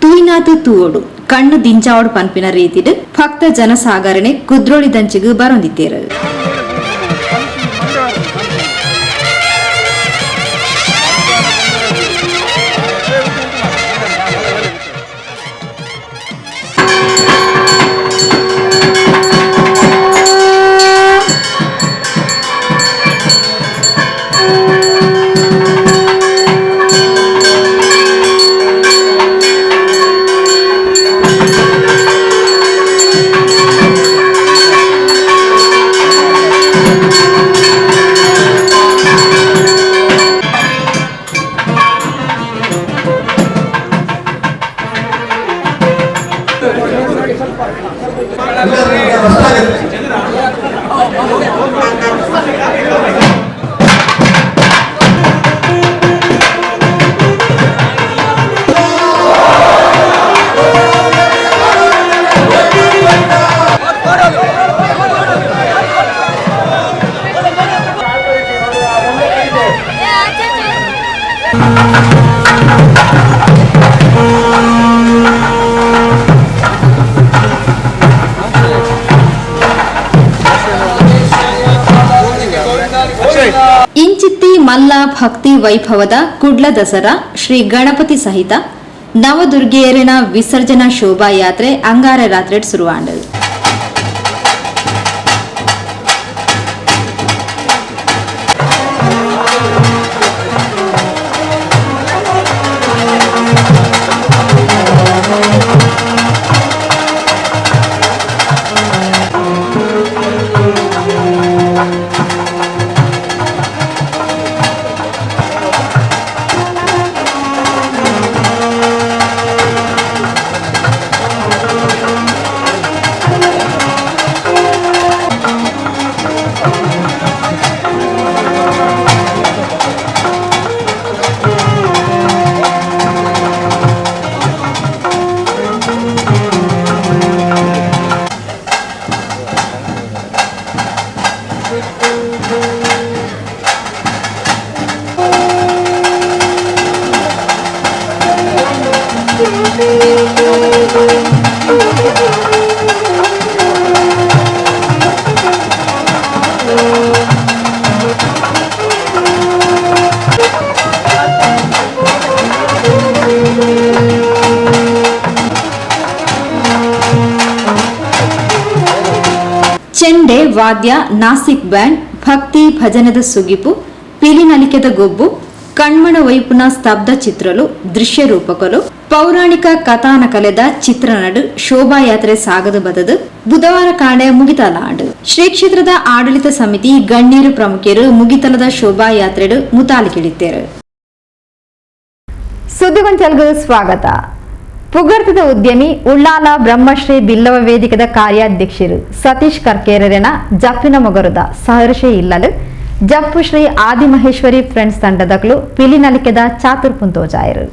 ತೂಯ್ನಾತು ತೂವೋಡು ಕಣ್ಣು ದಿಂಚಾವಡು ಪನ್ಪಿನ ರೀತಿಡು ಭಕ್ತ ಜನಸಾಗರಣೆ ಕುದ್ರೋಳಿ ದಂಚಿಗು ಬರೊಂದಿತ್ತೇರು. ಇಂಚಿತ್ತಿ ಮಲ್ಲ ಭಕ್ತಿ ವೈಭವದ ಕುಡ್ಲ ದಸರಾ ಶ್ರೀ ಗಣಪತಿ ಸಹಿತ ನವದುರ್ಗೆಯರಿನ ವಿಸರ್ಜನಾ ಶೋಭಾಯಾತ್ರೆ ಅಂಗಾರೆ ರಾತ್ರಿ ಶುರುವಾಂಡು. ಚೆಂಡೆ ವಾದ್ಯ, ನಾಸಿಕ್ ಬ್ಯಾಂಡ್, ಭಕ್ತಿ ಭಜನದ ಸುಗಿಪು, ಪಿಲಿನಲಿಕೆದ ಗೊಬ್ಬು, ಕಣ್ಮಣ ವೈಪುನ ಸ್ತಬ್ಧ ಚಿತ್ರಲು ದೃಶ್ಯ ರೂಪಕಲು ಪೌರಾಣಿಕ ಕಥಾನಕಲೆದ ಚಿತ್ರನಡು ಶೋಭಾಯಾತ್ರೆ ಸಾಗದು ಬದದು ಬುಧವಾರ ಕಾಂಡೆ ಮುಗಿತಲಾಂಡು. ಶ್ರೀ ಕ್ಷೇತ್ರದ ಆಡಳಿತ ಸಮಿತಿ ಗಣ್ಯರು ಪ್ರಮುಖರು ಮುಗಿತಲದ ಶೋಭಾಯಾತ್ರೆಡು ಮುತಾಲಿಕಿಳಿತ್ತೇರು. ಸುದ್ದಿಗೊಂಚಲ್ಗೂ ಸ್ವಾಗತ. ಪುಗರ್ತಿದ ಉದ್ಯಮಿ ಉಳ್ಳಾಲ ಬ್ರಹ್ಮಶ್ರೀ ಬಿಲ್ಲವ ವೇದಿಕೆದ ಕಾರ್ಯಾಧ್ಯಕ್ಷರು ಸತೀಶ್ ಕರ್ಕೇರರೆನ ಜಪ್ಪಿನ ಮೊಗರುದ ಸಹರ್ಷಿ ಇಲ್ಲಲು ಜಪ್ಪು ಶ್ರೀ ಆದಿಮಹೇಶ್ವರಿ ಫ್ರೆಂಡ್ಸ್ ತಂಡದಕ್ಲು ಪಿಲಿನಲಿಕೆದ ಚಾತುರ್ಪುಂತೋಜಾಯರು.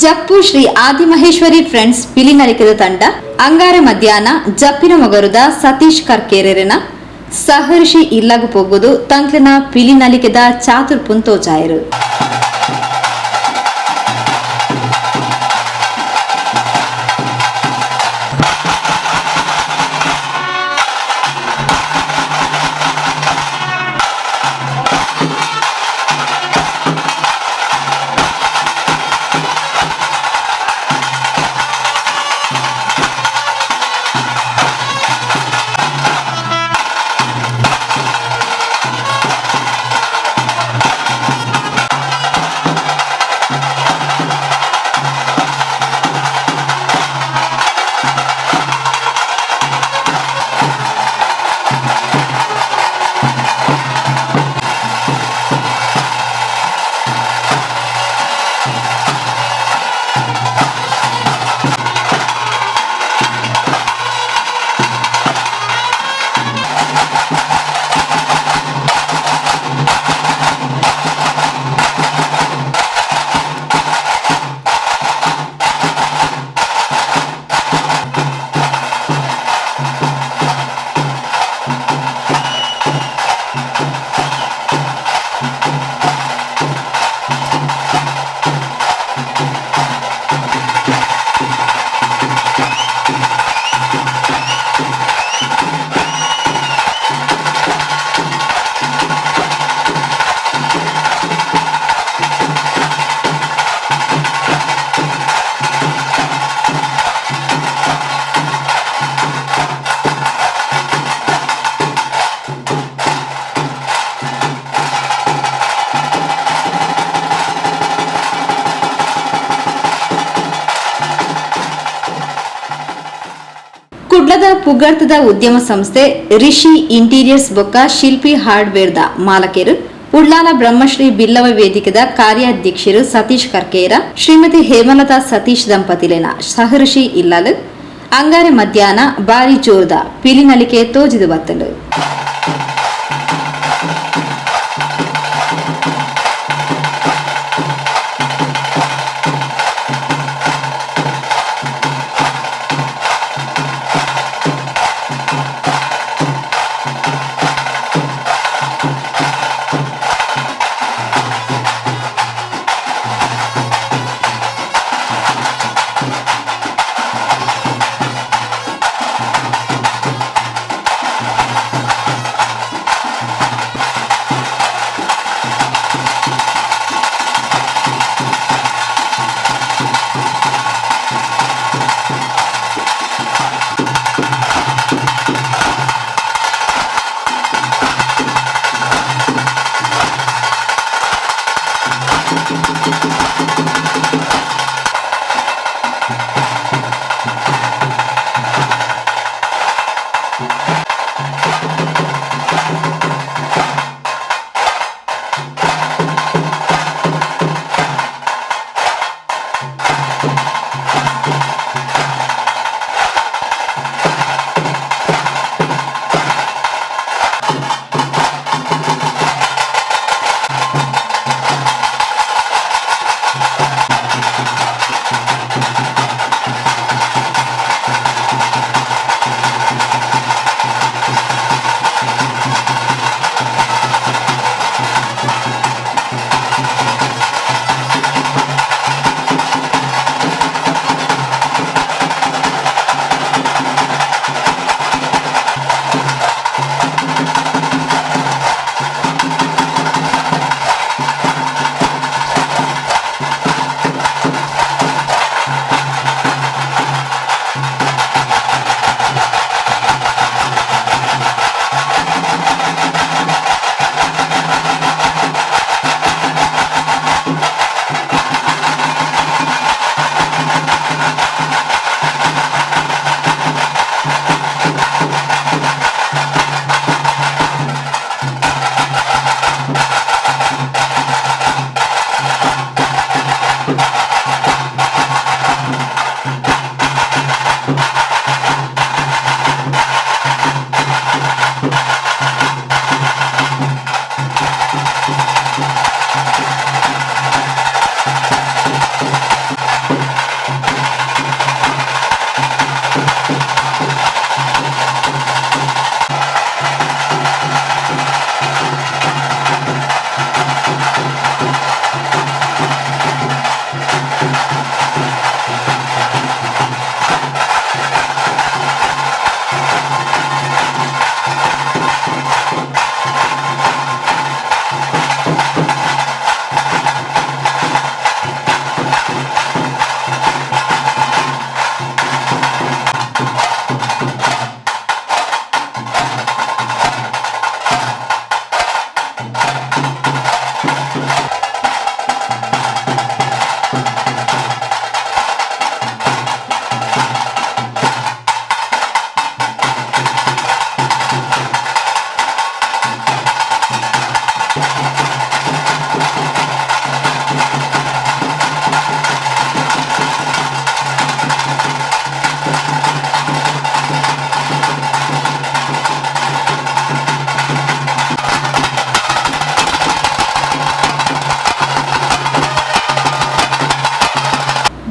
ಜಪ್ಪು ಶ್ರೀ ಆದಿಮಹೇಶ್ವರಿ ಫ್ರೆಂಡ್ಸ್ ಪಿಲಿನಲಿಕೆದ ತಂಡ ಅಂಗಾರೆ ಮಧ್ಯಾಹ್ನ ಜಪ್ಪಿನ ಮೊಗರುದ ಸತೀಶ್ ಕರ್ಕೇರರೆನ ಸಹರ್ಷಿ ಇಲ್ಲಗು ಪೋಗುದು ತಂಕ್ಲಿನ ಪಿಲಿನಲಿಕೆದ ಚಾತುರ್ಪುಂತೋಜಾಯರು. ಕುಡ್ಲದ ಪುಗರ್ತದ ಉದ್ಯಮ ಸಂಸ್ಥೆ ರಿಷಿ ಇಂಟೀರಿಯರ್ಸ್ ಬೊಕ್ಕ ಶಿಲ್ಪಿ ಹಾರ್ಡ್ವೇರ್ದ ಮಾಲಕರು ಉಳ್ಳಾಲ ಬ್ರಹ್ಮಶ್ರೀ ಬಿಲ್ಲವ ವೇದಿಕೆದ ಕಾರ್ಯಾಧ್ಯಕ್ಷರು ಸತೀಶ್ ಕರ್ಕೇರ ಶ್ರೀಮತಿ ಹೇಮಲತಾ ಸತೀಶ್ ದಂಪತಿಲೇನ ಸಹರ್ಷಿ ಇಲ್ಲಲು ಅಂಗಾರೆ ಮಧ್ಯಾಹ್ನ ಬಾರಿ ಜೋರ್ದ ಪಿಲಿನಲಿಕೆ ತೋಜಿದು ಬತ್ತಲು.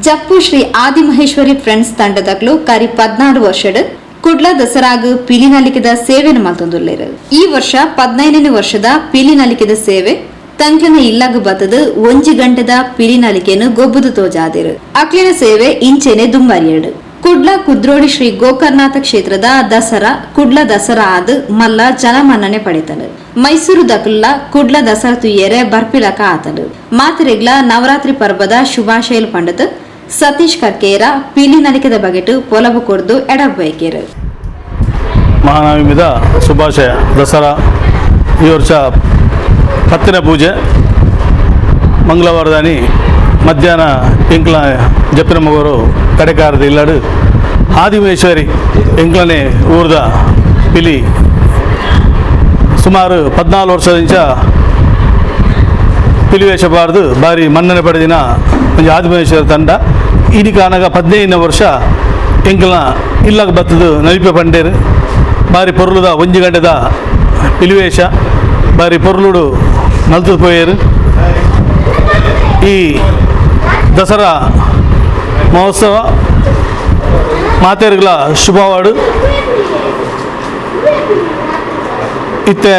ಜಪ್ಪು ಶ್ರೀ ಆದಿಮಹೇಶ್ವರಿ ಫ್ರೆಂಡ್ಸ್ ತಂಡದಕ್ಲು ಕರಿ 14 ವರ್ಷಡ್ ಕುಡ್ಲ ದಸರಾಗ್ ಪಿಲಿನಲಿಕೆದ ಸೇವೆನು ಮಲ್ತೊಂದುಲ್ಲೆರ್. ಈ ವರ್ಷ 15ನೇ ವರ್ಷದ ಪಿಲಿನಲಿಕೆದ ಸೇವೆ ತಂಕ್ಲೆನ ಇಲ್ಲಗ್ ಬತ್ತದು 1 ಗಂಟೆದ ಪಿಲಿನಲಿಕೆನು ಗೊಬ್ಬುದು ತೋಜಾದೆರ್. ಅಕ್ಲೆನ ಸೇವೆ ಇಂಚೆನೆ ದುಂಬರಿಯಡ್. ಕುಡ್ಲ ಕುದ್ರೋಳಿ ಶ್ರೀ ಗೋಕರ್ಣನಾಥ ಕ್ಷೇತ್ರದ ದಸರಾ ಕುಡ್ಲ ದಸರಾ ಆದ್ ಮಲ್ಲ ಜನಮನ್ನಣೆ ಪಡೆತನು. ಮೈಸೂರು ದಕುಲ್ಲ ಕುಡ್ಲ ದಸರಾ ತುಯ್ಯರೆ ಬರ್ಪಿಲಕ ಆತನು. ಮಾತೆರೆಗ್ಲ ನವರಾತ್ರಿ ಪರ್ಬದ ಶುಭಾಶಯಲು ಪಂಡದು ಸತೀಶ್ ಕರ್ಕೇರ ಪಿಲಿನಲಿಕೆದ ಬಗೆಟು ಪೊಲಬು ಕೊರ್ದು ಎಡಬೈಕೇರು. ಮಹಾನವಮಿದ ಶುಭಾಶಯ. ದಸರಾ ಈ ವರ್ಷ 10ನೇ ಪೂಜೆ ಮಂಗಳವಾರದಾನಿ ಮಧ್ಯಾಹ್ನ ಎಂಕ್ಲ ಜಪ್ಪಿನ ಮಗರು ಕಡೆಕಾರದ ಇಲ್ಲಡು ಆದಿಮೇಶ್ವರಿ ಎಂಕ್ಲನೆ ಊರ್ದ ಪಿಲಿ ಸುಮಾರು 14 ವರ್ಷದಿಂದ ಪಿಲಿ ವೇಷ ಬಾರ್ದು ಭಾರಿ ಮನ್ನಣೆ ಪಡೆದಿನ ಒಂಜಿ ಆದಿಮೇಶ್ವರಿ ತಂಡ. ಇನಿಕಾನಗ 15ನೇ ವರ್ಷ ಎಂಕ್ಲನ ಇಲ್ಲಾಗ ಬತ್ತದು ನಲಿಪೆ ಪಂಡೇರು. ಭಾರಿ ಪೊರ್ಲುದ 1 ಗಂಟೆದ ಪಿಲಿವೇಷ ಭಾರಿ ಪೊರ್ಲುಡು ನಲ್ತದ ಪೋಯೇರು. ಈ ದಸರಾ ಮಹೋತ್ಸವ ಮಾತೆರ್ಗಳ ಶುಭವಾಡು. ಇತ್ತೆ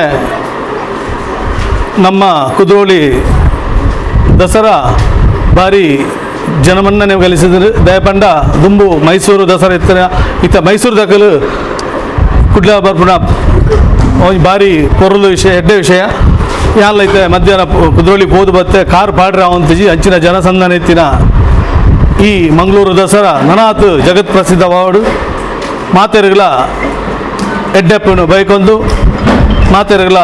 ನಮ್ಮ ಕುದ್ರೋಳಿ ದಸರಾ ಭಾರಿ ಜನಮನ್ನಣೆ ಗಳಿಸಿದರು. ದಯಪಂಡ ದುಂಬು ಮೈಸೂರು ದಸರಾ ಇತ್ತ ಇತ್ತ ಮೈಸೂರು ದಕಲು ಕುಡ್ಲ ಬರ್ಪುನ ಒಂಜಿ ಭಾರಿ ಪೊರ್ಲು ವಿಷಯ, ಎಡ್ಡೆ ವಿಷಯ. ಯಾನ್ಲೈತೆ ಮಧ್ಯಾಹ್ನ ಕುದ್ರೋಳಿ ಪೋದು ಬತ್ತೆ ಕಾರ್ ಪಾಡ್ರೆ ಅವಂತಿಜಿ ಅಂಚಿನ ಜನಸಂದಣಿ ಇತ್ತಿನ ಈ ಮಂಗಳೂರು ದಸರಾ ನನಾತ್ ಜಗತ್ ಪ್ರಸಿದ್ಧವಾಡು. ಮಾತೆರುಗಳ ಎಡ್ಡೆಪ್ಪನು ಬೈಕೊಂದು ಮಾತೆರುಗಳ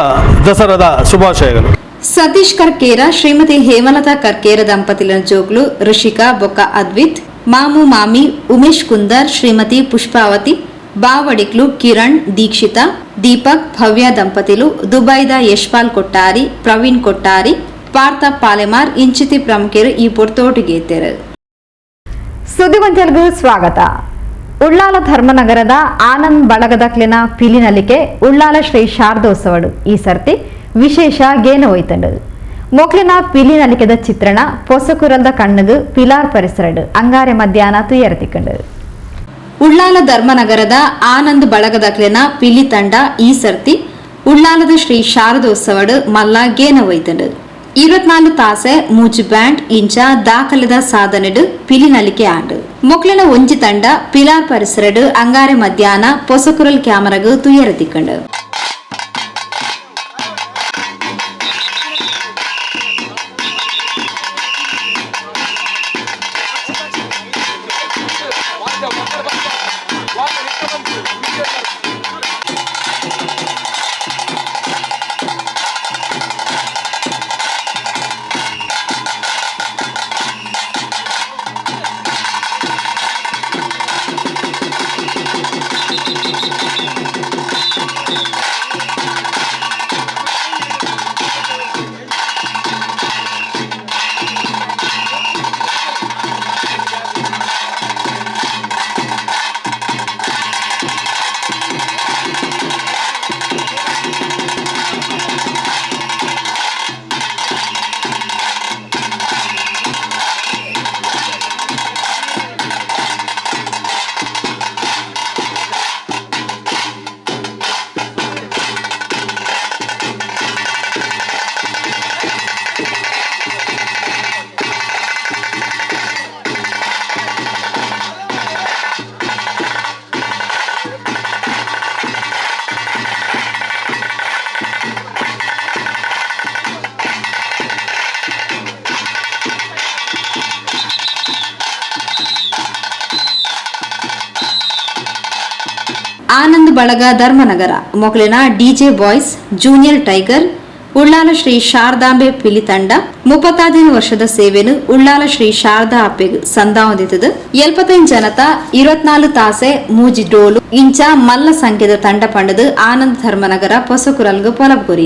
ದಸರಾದ ಶುಭಾಶಯಗಳು. ಸತೀಶ್ ಕರ್ಕೇರ ಶ್ರೀಮತಿ ಹೇಮಲತಾ ಕರ್ಕೇರ ದಂಪತಿಲ ಜೋಗ್ಲು ಋಷಿಕಾ ಬೊಕ್ಕ ಅದ್ವಿತ್, ಮಾಮು ಮಾಮಿ ಉಮೇಶ್ ಕುಂದರ್, ಶ್ರೀಮತಿ ಪುಷ್ಪಾವತಿ, ಬಾವಡಿಕ್ಲು ಕಿರಣ್, ದೀಕ್ಷಿತಾ, ದೀಪಕ್, ಭವ್ಯ ದಂಪತಿಲು, ದುಬೈದ ಯಶ್ಪಾಲ್ ಕೊಟ್ಟಾರಿ, ಪ್ರವೀಣ್ ಕೊಟ್ಟಾರಿ, ಪಾರ್ಥ ಪಾಲೆಮಾರ್ ಇಂಚಿತಿ ಪ್ರಮುಖರು ಈ ಪೊರ್ತೋಟಿಗೇತೆರು. ಸುದ್ದಿಗೊಂಚಲ್ಗೂ ಸ್ವಾಗತ. ಉಳ್ಳಾಲ ಧರ್ಮನಗರದ ಆನಂದ್ ಬಳಗದಕ್ಲಿನ ಪಿಲಿನಲಿಕೆ ಉಳ್ಳಾಲ ಶ್ರೀ ಶಾರದೋತ್ಸವಡು ಈ ಸರ್ತಿ ವಿಶೇಷ ಗೇನ ಒಯ್ತಂಡು. ಮೊಕ್ಲಿನ ಪಿಲಿನಲಿಕೆದ ಚಿತ್ರಣ ಪೊಸಕುರಲ್ದ ಕಣ್ಣುಗು ಪಿಲಾರ್ ಪರಿಸರಡು ಅಂಗಾರೆ ಮಧ್ಯಾಹ್ನ ತುಯರ್ತಿಕ್ಕಂಡು. ಉಳ್ಳಾಲ ಧರ್ಮನಗರದ ಆನಂದ್ ಬಳಗದಕ್ಲಿನ ಪಿಲಿ ತಂಡ ಈ ಸರ್ತಿ ಉಳ್ಳಾಲದ ಶ್ರೀ ಶಾರದೋತ್ಸವಡು ಮಲ್ಲ ಗೇನ ಒಯ್ತಂಡು. 24 ತಾಸೆ ಮೂಜು ಬ್ಯಾಂಡ್ ಇಂಚ ದಾಖಲೆದ ಸಾಧನೆಡು ಪಿಲಿನಲಿಕೆ ಆಂಡು. ಮೊಕ್ಲಿನ ಒಂಜಿ ತಂಡ ಪಿಲಾರ್ ಪರಿಸರಡು ಅಂಗಾರೆ ಮಧ್ಯಾಹ್ನ ಪೊಸಕುರಲ್ ಕ್ಯಾಮರಾಗು ತುಯರತಿಕ್ಕಂಡು. ಆನಂದ್ ಬಳಗ Dharmanagara ಮೊಕಲಿನ DJ boys, junior tiger, Ullal Shri Sharadambe ಪಿಲಿ ತಂಡ 35 ವರ್ಷದ ಸೇವೆನು ಉಳ್ಳಾಲ ಶ್ರೀ ಶಾರದಾ ಅಪ್ಪೆಗ್ ಸಂದಾವೊಂದಿತ್ತದು. 75 ಜನತ 24 ತಾಸೆ ಮೂಜಿ ಡೋಲು ಇಂಚ ಮಲ್ಲ ಸಂಖ್ಯೆದ ತಂಡ ಪಂಡದು ಆನಂದ್ ಧರ್ಮನಗರ ಪೊಸಕುರಲ್ಗು ಪೊಲಬು.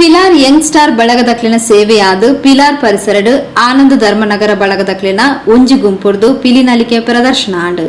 Pilar Young star ಬಳಗದಕ್ಲಿನ ಸೇವೆಯಾದ ಪಿಲಾರ್ ಪರಿಸರಡು ಆನಂದ ಧರ್ಮನಗರ ಬಳಗದಕ್ಲಿನ ಒಂಜಿ ಗುಂಪುರ್ದು ಪಿಲಿನಲಿಕೆ ಪ್ರದರ್ಶನ ಆಂಡ್.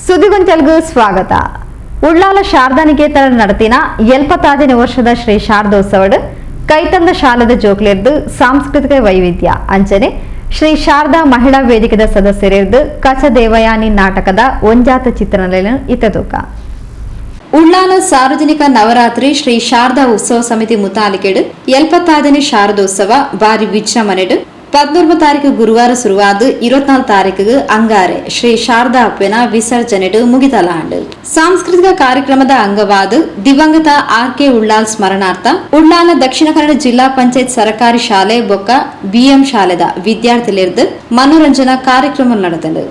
ಸುದ್ದಿಗೊಂಚಲ್ಗೂ ಸ್ವಾಗತ. ಉಳ್ಳಾಲ ಶಾರದಾ ನಿಕೇತನ നടത്തിನ ಎಲ್ಪತ್ತಾಜನೇ ವರ್ಷದ ಶ್ರೀ ಶಾರದೋತ್ಸವಡ್ ಕೈತಂದ ಶಾಲದ ಜೋಕ್ಲೆರ್ದು ಸಾಂಸ್ಕೃತಿಕ ವೈವಿಧ್ಯ ಅಂಚನೆ ಶ್ರೀ ಶಾರದಾ ಮಹಿಳಾ ವೇದಿಕೆದ ಸದಸ್ಯರೆರ್ದು ಕಚ ದೇವಯಾನಿ ನಾಟಕದ ಒಂಜಾತ ಚಿತ್ರಣ ಇತ್ತತೂಕ. ಉಳ್ಳಾಲ ಸಾರ್ವಜನಿಕ ನವರಾತ್ರಿ ಶ್ರೀ ಶಾರದಾ ಉತ್ಸವ ಸಮಿತಿ ಮುತಾಲಿಕೆಡು ಎಲ್ಪತ್ತಾಜನೇ ಶಾರದೋತ್ಸವ ಬಾರಿ ವಿಜೃಂಭಣೆಡು 14 ತಾರೀಕು ಗುರುವಾರ ಶುರುವಾದ 24 ತಾರೀಕು ಅಂಗಾರೆ ಶ್ರೀ ಶಾರದಾ ಅಪ್ಪನ ವಿಸರ್ಜನೆಡು ಮುಗಿತಲಾಂಡು. ಸಾಂಸ್ಕೃತಿಕ ಕಾರ್ಯಕ್ರಮದ ಅಂಗವಾದ ದಿವಂಗತ ಆರ್ ಕೆ ಉಳ್ಳಾಲ್ ಸ್ಮರಣಾರ್ಥ ಉಳ್ಳಾಲ ದಕ್ಷಿಣ ಕನ್ನಡ ಜಿಲ್ಲಾ ಪಂಚಾಯತ್ ಸರಕಾರಿ ಶಾಲೆ ಬೊಕ್ಕ ಬಿಎಂ ಶಾಲೆದ ವಿದ್ಯಾರ್ಥಿಲಿರ್ದು ಮನೋರಂಜನಾ ಕಾರ್ಯಕ್ರಮ ನಡೆದಂಡು.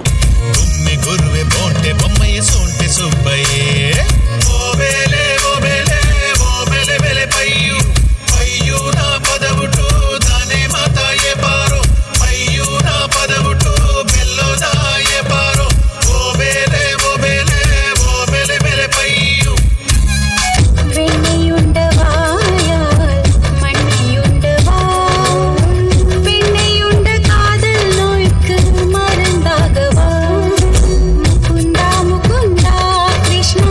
முகுந்தா முகுந்தா கிருஷ்ணா.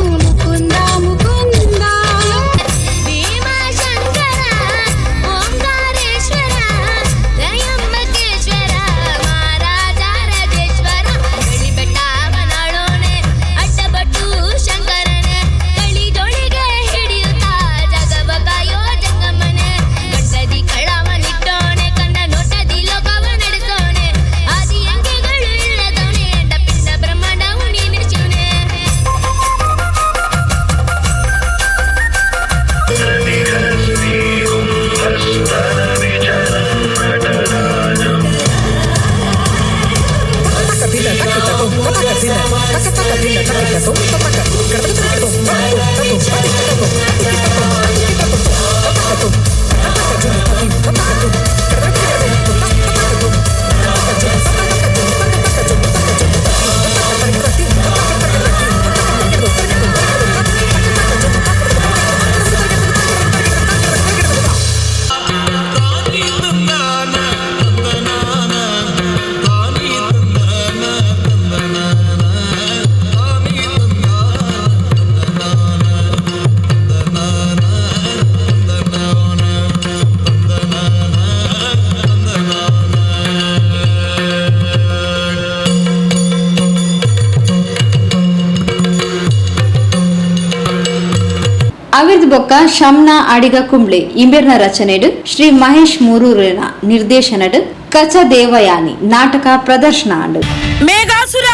ಅವಿರ್ದ್ ಬೊಕ್ಕ ಶಮ್ನಾ ಅಡಿಗ ಕುಂಬ್ಳೆ ಇಂಬೆರ್ನ ರಚನೆಡು ಶ್ರೀ ಮಹೇಶ್ ಮೂರೂರಿನ ನಿರ್ದೇಶನಡು ಕಚ ದೇವಯಾನಿ ನಾಟಕ ಪ್ರದರ್ಶನ ಆಂಡ್. ಮೇಘಾಸುರ,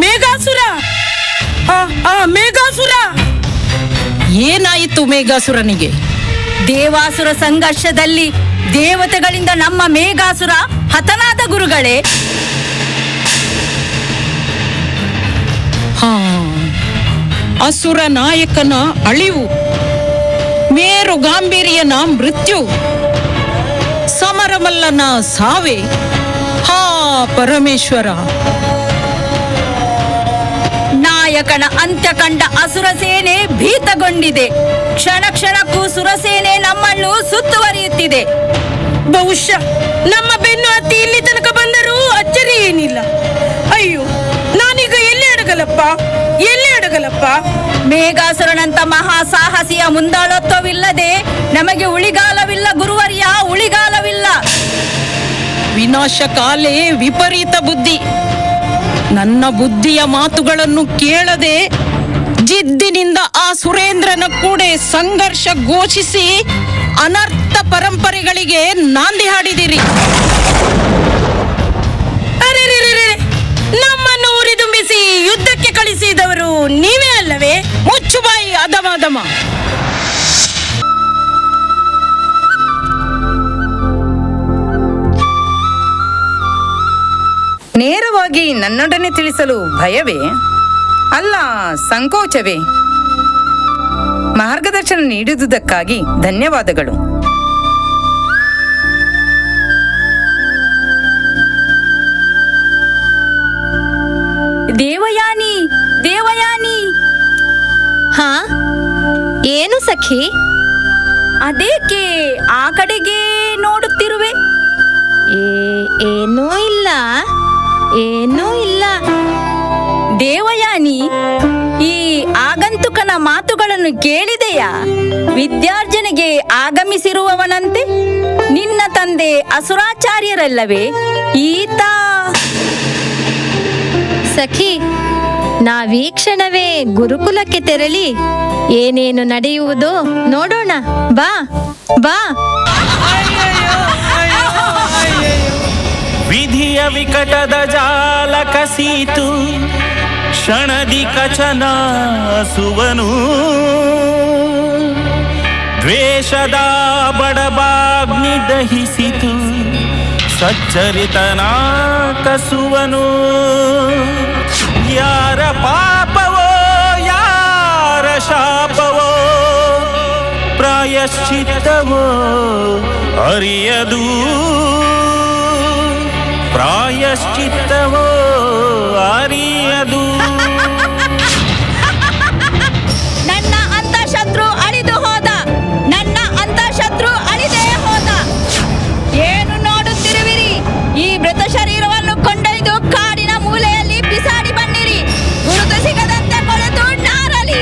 ಮೇಘಾಸುರ, ಮೇಘಾಸುರ! ಏನಾಯಿತು ಮೇಘಾಸುರನಿಗೆ? ದೇವಾಸುರ ಸಂಘರ್ಷದಲ್ಲಿ ದೇವತೆಗಳಿಂದ ನಮ್ಮ ಮೇಘಾಸುರ ಹತನಾದ ಗುರುಗಳೇ. ಹಾ, ಅಸುರ ನಾಯಕನ ಅಳಿವು, ಮೇರು ಗಾಂಭೀರ್ಯನ ಮೃತ್ಯು, ಸಮರಮಲ್ಲನ ಸಾವೆ. ಹಾ ಪರಮೇಶ್ವರ! ನಾಯಕನ ಅಂತ್ಯ ಕಂಡ ಅಸುರ ಸೇನೆ ಭೀತಗೊಂಡಿದೆ. ಕ್ಷಣ ಕ್ಷಣಕ್ಕೂ ಸುರಸೇನೆ ನಮ್ಮನ್ನು ಸುತ್ತುವರಿಯುತ್ತಿದೆ. ಬಹುಶಃ ನಮ್ಮ ಬೆನ್ನು ಹತ್ತಿ ಇಲ್ಲಿ ತನಕ ಬಂದರೂ ಅಚ್ಚರಿ ಏನಿಲ್ಲ. ಅಯ್ಯೋ, ನಾನೀಗ ಎಲ್ಲಿ ಅಡಗಲಪ್ಪ, ಎಲ್ಲಿ ಅಡಗಲಪ್ಪ? ಮೇಘಾಸುರನಂತ ಮಹಾ ಸಾಹಸಿಯ ಮುಂದಾಳತ್ವವಿಲ್ಲದೆ ನಮಗೆ ಉಳಿಗಾಲವಿಲ್ಲ ಗುರುವರ್ಯ, ಉಳಿಗಾಲವಿಲ್ಲ. ವಿನಾಶಕಾಲೇ ವಿಪರೀತ ಬುದ್ಧಿ. ನನ್ನ ಬುದ್ಧಿಯ ಮಾತುಗಳನ್ನು ಕೇಳದೆ ಜಿದ್ದಿನಿಂದ ಆ ಸುರೇಂದ್ರನ ಕೂಡೆ ಸಂಘರ್ಷ ಘೋಷಿಸಿ ಅನರ್ಥ ಪರಂಪರೆಗಳಿಗೆ ನಾಂದಿ ಹಾಡಿದಿರಿ. ಅರೆರೆರೆರೆ, ನಮ್ಮನ್ನು ಉರಿದುಂಬಿಸಿ ಯುದ್ಧಕ್ಕೆ ಕಳಿಸಿದವರು ನೀವೇ ಅಲ್ಲವೇ? ಮುಚ್ಚುಬಾಯಿ ಅಧಮ ಅಧಮ. ನೇರವಾಗಿ ನನ್ನೊಡನೆ ತಿಳಿಸಲು ಭಯವೇ ಅಲ್ಲ, ಸಂಕೋಚವೇ? ಮಾರ್ಗದರ್ಶನ ನೀಡಿದುದಕ್ಕಾಗಿ ಧನ್ಯವಾದಗಳು. ದೇವಯಾನಿ, ದೇವಯಾನಿ! ಹಾ, ಏನು ಸಖಿ? ಅದೇಕೆ ಆ ಕಡೆಗೆ ನೋಡುತ್ತಿರುವೆ? ಏನೂ ಇಲ್ಲ, ಏನೂ ಇಲ್ಲ. ದೇವಯಾನಿ, ಈ ಆಗಂತುಕನ ಮಾತುಗಳನ್ನು ಕೇಳಿದೆಯಾ? ವಿದ್ಯಾರ್ಜನೆಗೆ ಆಗಮಿಸಿರುವವನಂತೆ. ನಿನ್ನ ತಂದೆ ಅಸುರಾಚಾರ್ಯರಲ್ಲವೇ ಈತ? ಸಖಿ, ನಾವೀ ಕ್ಷಣವೇ ಗುರುಕುಲಕ್ಕೆ ತೆರಳಿ ಏನೇನು ನಡೆಯುವುದೋ ನೋಡೋಣ. ಬಾ ಬಾ. ವಿಧಿಯ ವಿಕಟದ ಜಾಲ ಕಸೀತು, ಕ್ಷಣದಿ ಕಚನ ಸುವನು. ದ್ವೇಷದ ಬಡಬಾಗ್ನಿ ದಹಿಸಿತು, ಸಚ್ಚರಿತನ ಕಸುವನು. ಯಾರ ಪಾಪವೋ ಯಾರ ಶಾಪವೋ ಪ್ರಾಯಶ್ಚಿತ್ತವೋ ಅರಿಯದು, ಪ್ರಾಯಶ್ಚಿತ್ತವೋ ಅರಿಯದು. ನನ್ನ ಅಂತಃಶತ್ರು ಅಳಿದು ಹೋದ, ನನ್ನ ಅಂತಃಶತ್ರು ಅಳಿದೇ ಹೋದ. ಏನು ನೋಡುತ್ತಿರುವಿರಿ? ಈ ಮೃತ ಶರೀರವನ್ನು ಕೊಂಡೊಯ್ದು ಕಾಡಿನ ಮೂಲೆಯಲ್ಲಿ ಬಿಸಾಡಿ ಬನ್ನಿರಿ. ಗುರುತು ಸಿಗದಂತೆ ಕೊಳೆತು ನಾರಲಿ.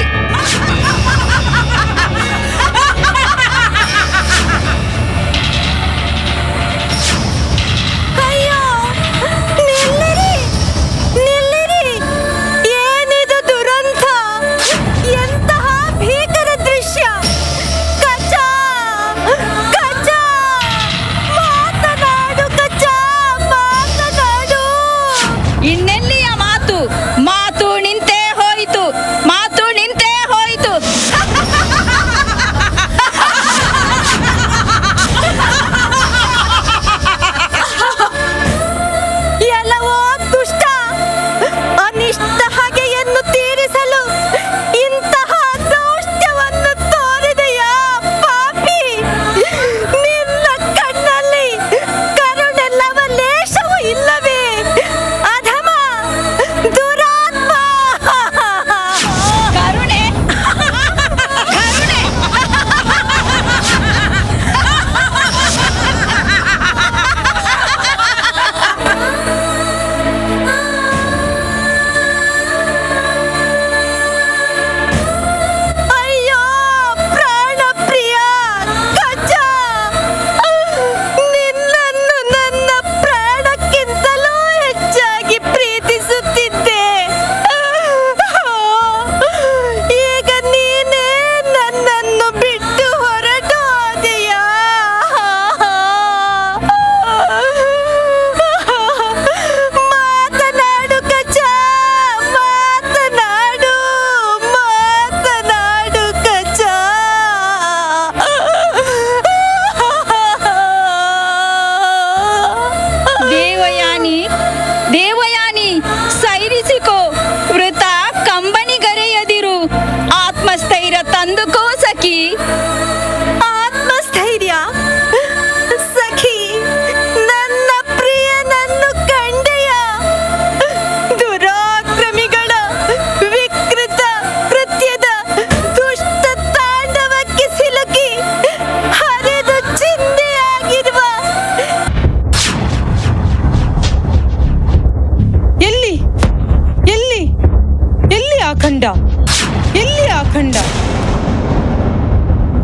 ಅಯ್ಯೋ, ನಿಲ್ಲಿರಿ, ನಿಲ್ಲಿರಿ! ಏನಿದು ದುರಂತ? ಎಂತಹ ಭೀಕರ ದೃಶ್ಯ! ಕಚ, ಕಚ, ಮಾತನಾಡು ಕಚ, ಮಾತನಾಡು! ಇನ್ನೆಲ್ಲಿಯ ಮಾತು? ಮಾತು ನಿಂತೇ ಹೋಯಿತು, ಮಾತು ನಿಂತೇ ಹೋಯಿತು. ಎಲ್ಲವೋ ದುಷ್ಟ, ಅನಿಷ್ಟ ಹಗೆಯನ್ನು ತೀರಿಸಲು ಇಂತಹ ದೌಷ್ಟ್ಯವನ್ನು ತೋರಿದೆಯಾ ಪಾಪಿ? ನಿನ್ನ ಕಣ್ಣಲ್ಲಿ ಕರುಣೆ ಲವಲೇಶವೂ ಇಲ್ಲವೇ? ಅಧಮ, ದುರಾತ್ಮ! ಖಂಡ? ಎಲ್ಲಿ ಆ ಖಂಡ?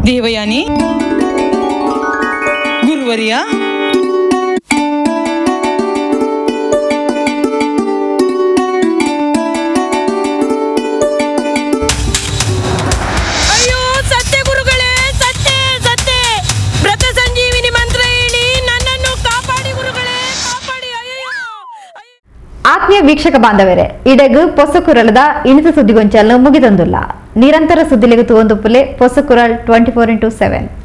ದೇವಯಾನಿ, ಗುರುವರಿಯ, ಅಯ್ಯೋ ಸತ್ಯ ಗುರುಗಳೇ, ಸತ್ಯ ಸತ್ಯ. ವ್ರತ ಸಂಜೀವಿನಿ ಮಂತ್ರ ಹೇಳಿ ನನ್ನನ್ನು ಕಾಪಾಡಿ ಗುರುಗಳೇ, ಕಾಪಾಡಿ. ಅಯ್ಯೋ. ಆತ್ಮೀಯ ವೀಕ್ಷಕ ಬಾಂಧವರೇ, ಇಡಗು ಪೊಸಕುರಲದ ಇಣಿತ ಸುದ್ದಿಗೊಂಚಲು ಮುಗಿದಂದುಲ್ಲ. ನಿರಂತರ ಸುದ್ದಿಲೆಗು ಒಂದು ಪುಲೆ ಪೊಸಕುರಲ್ 24x7.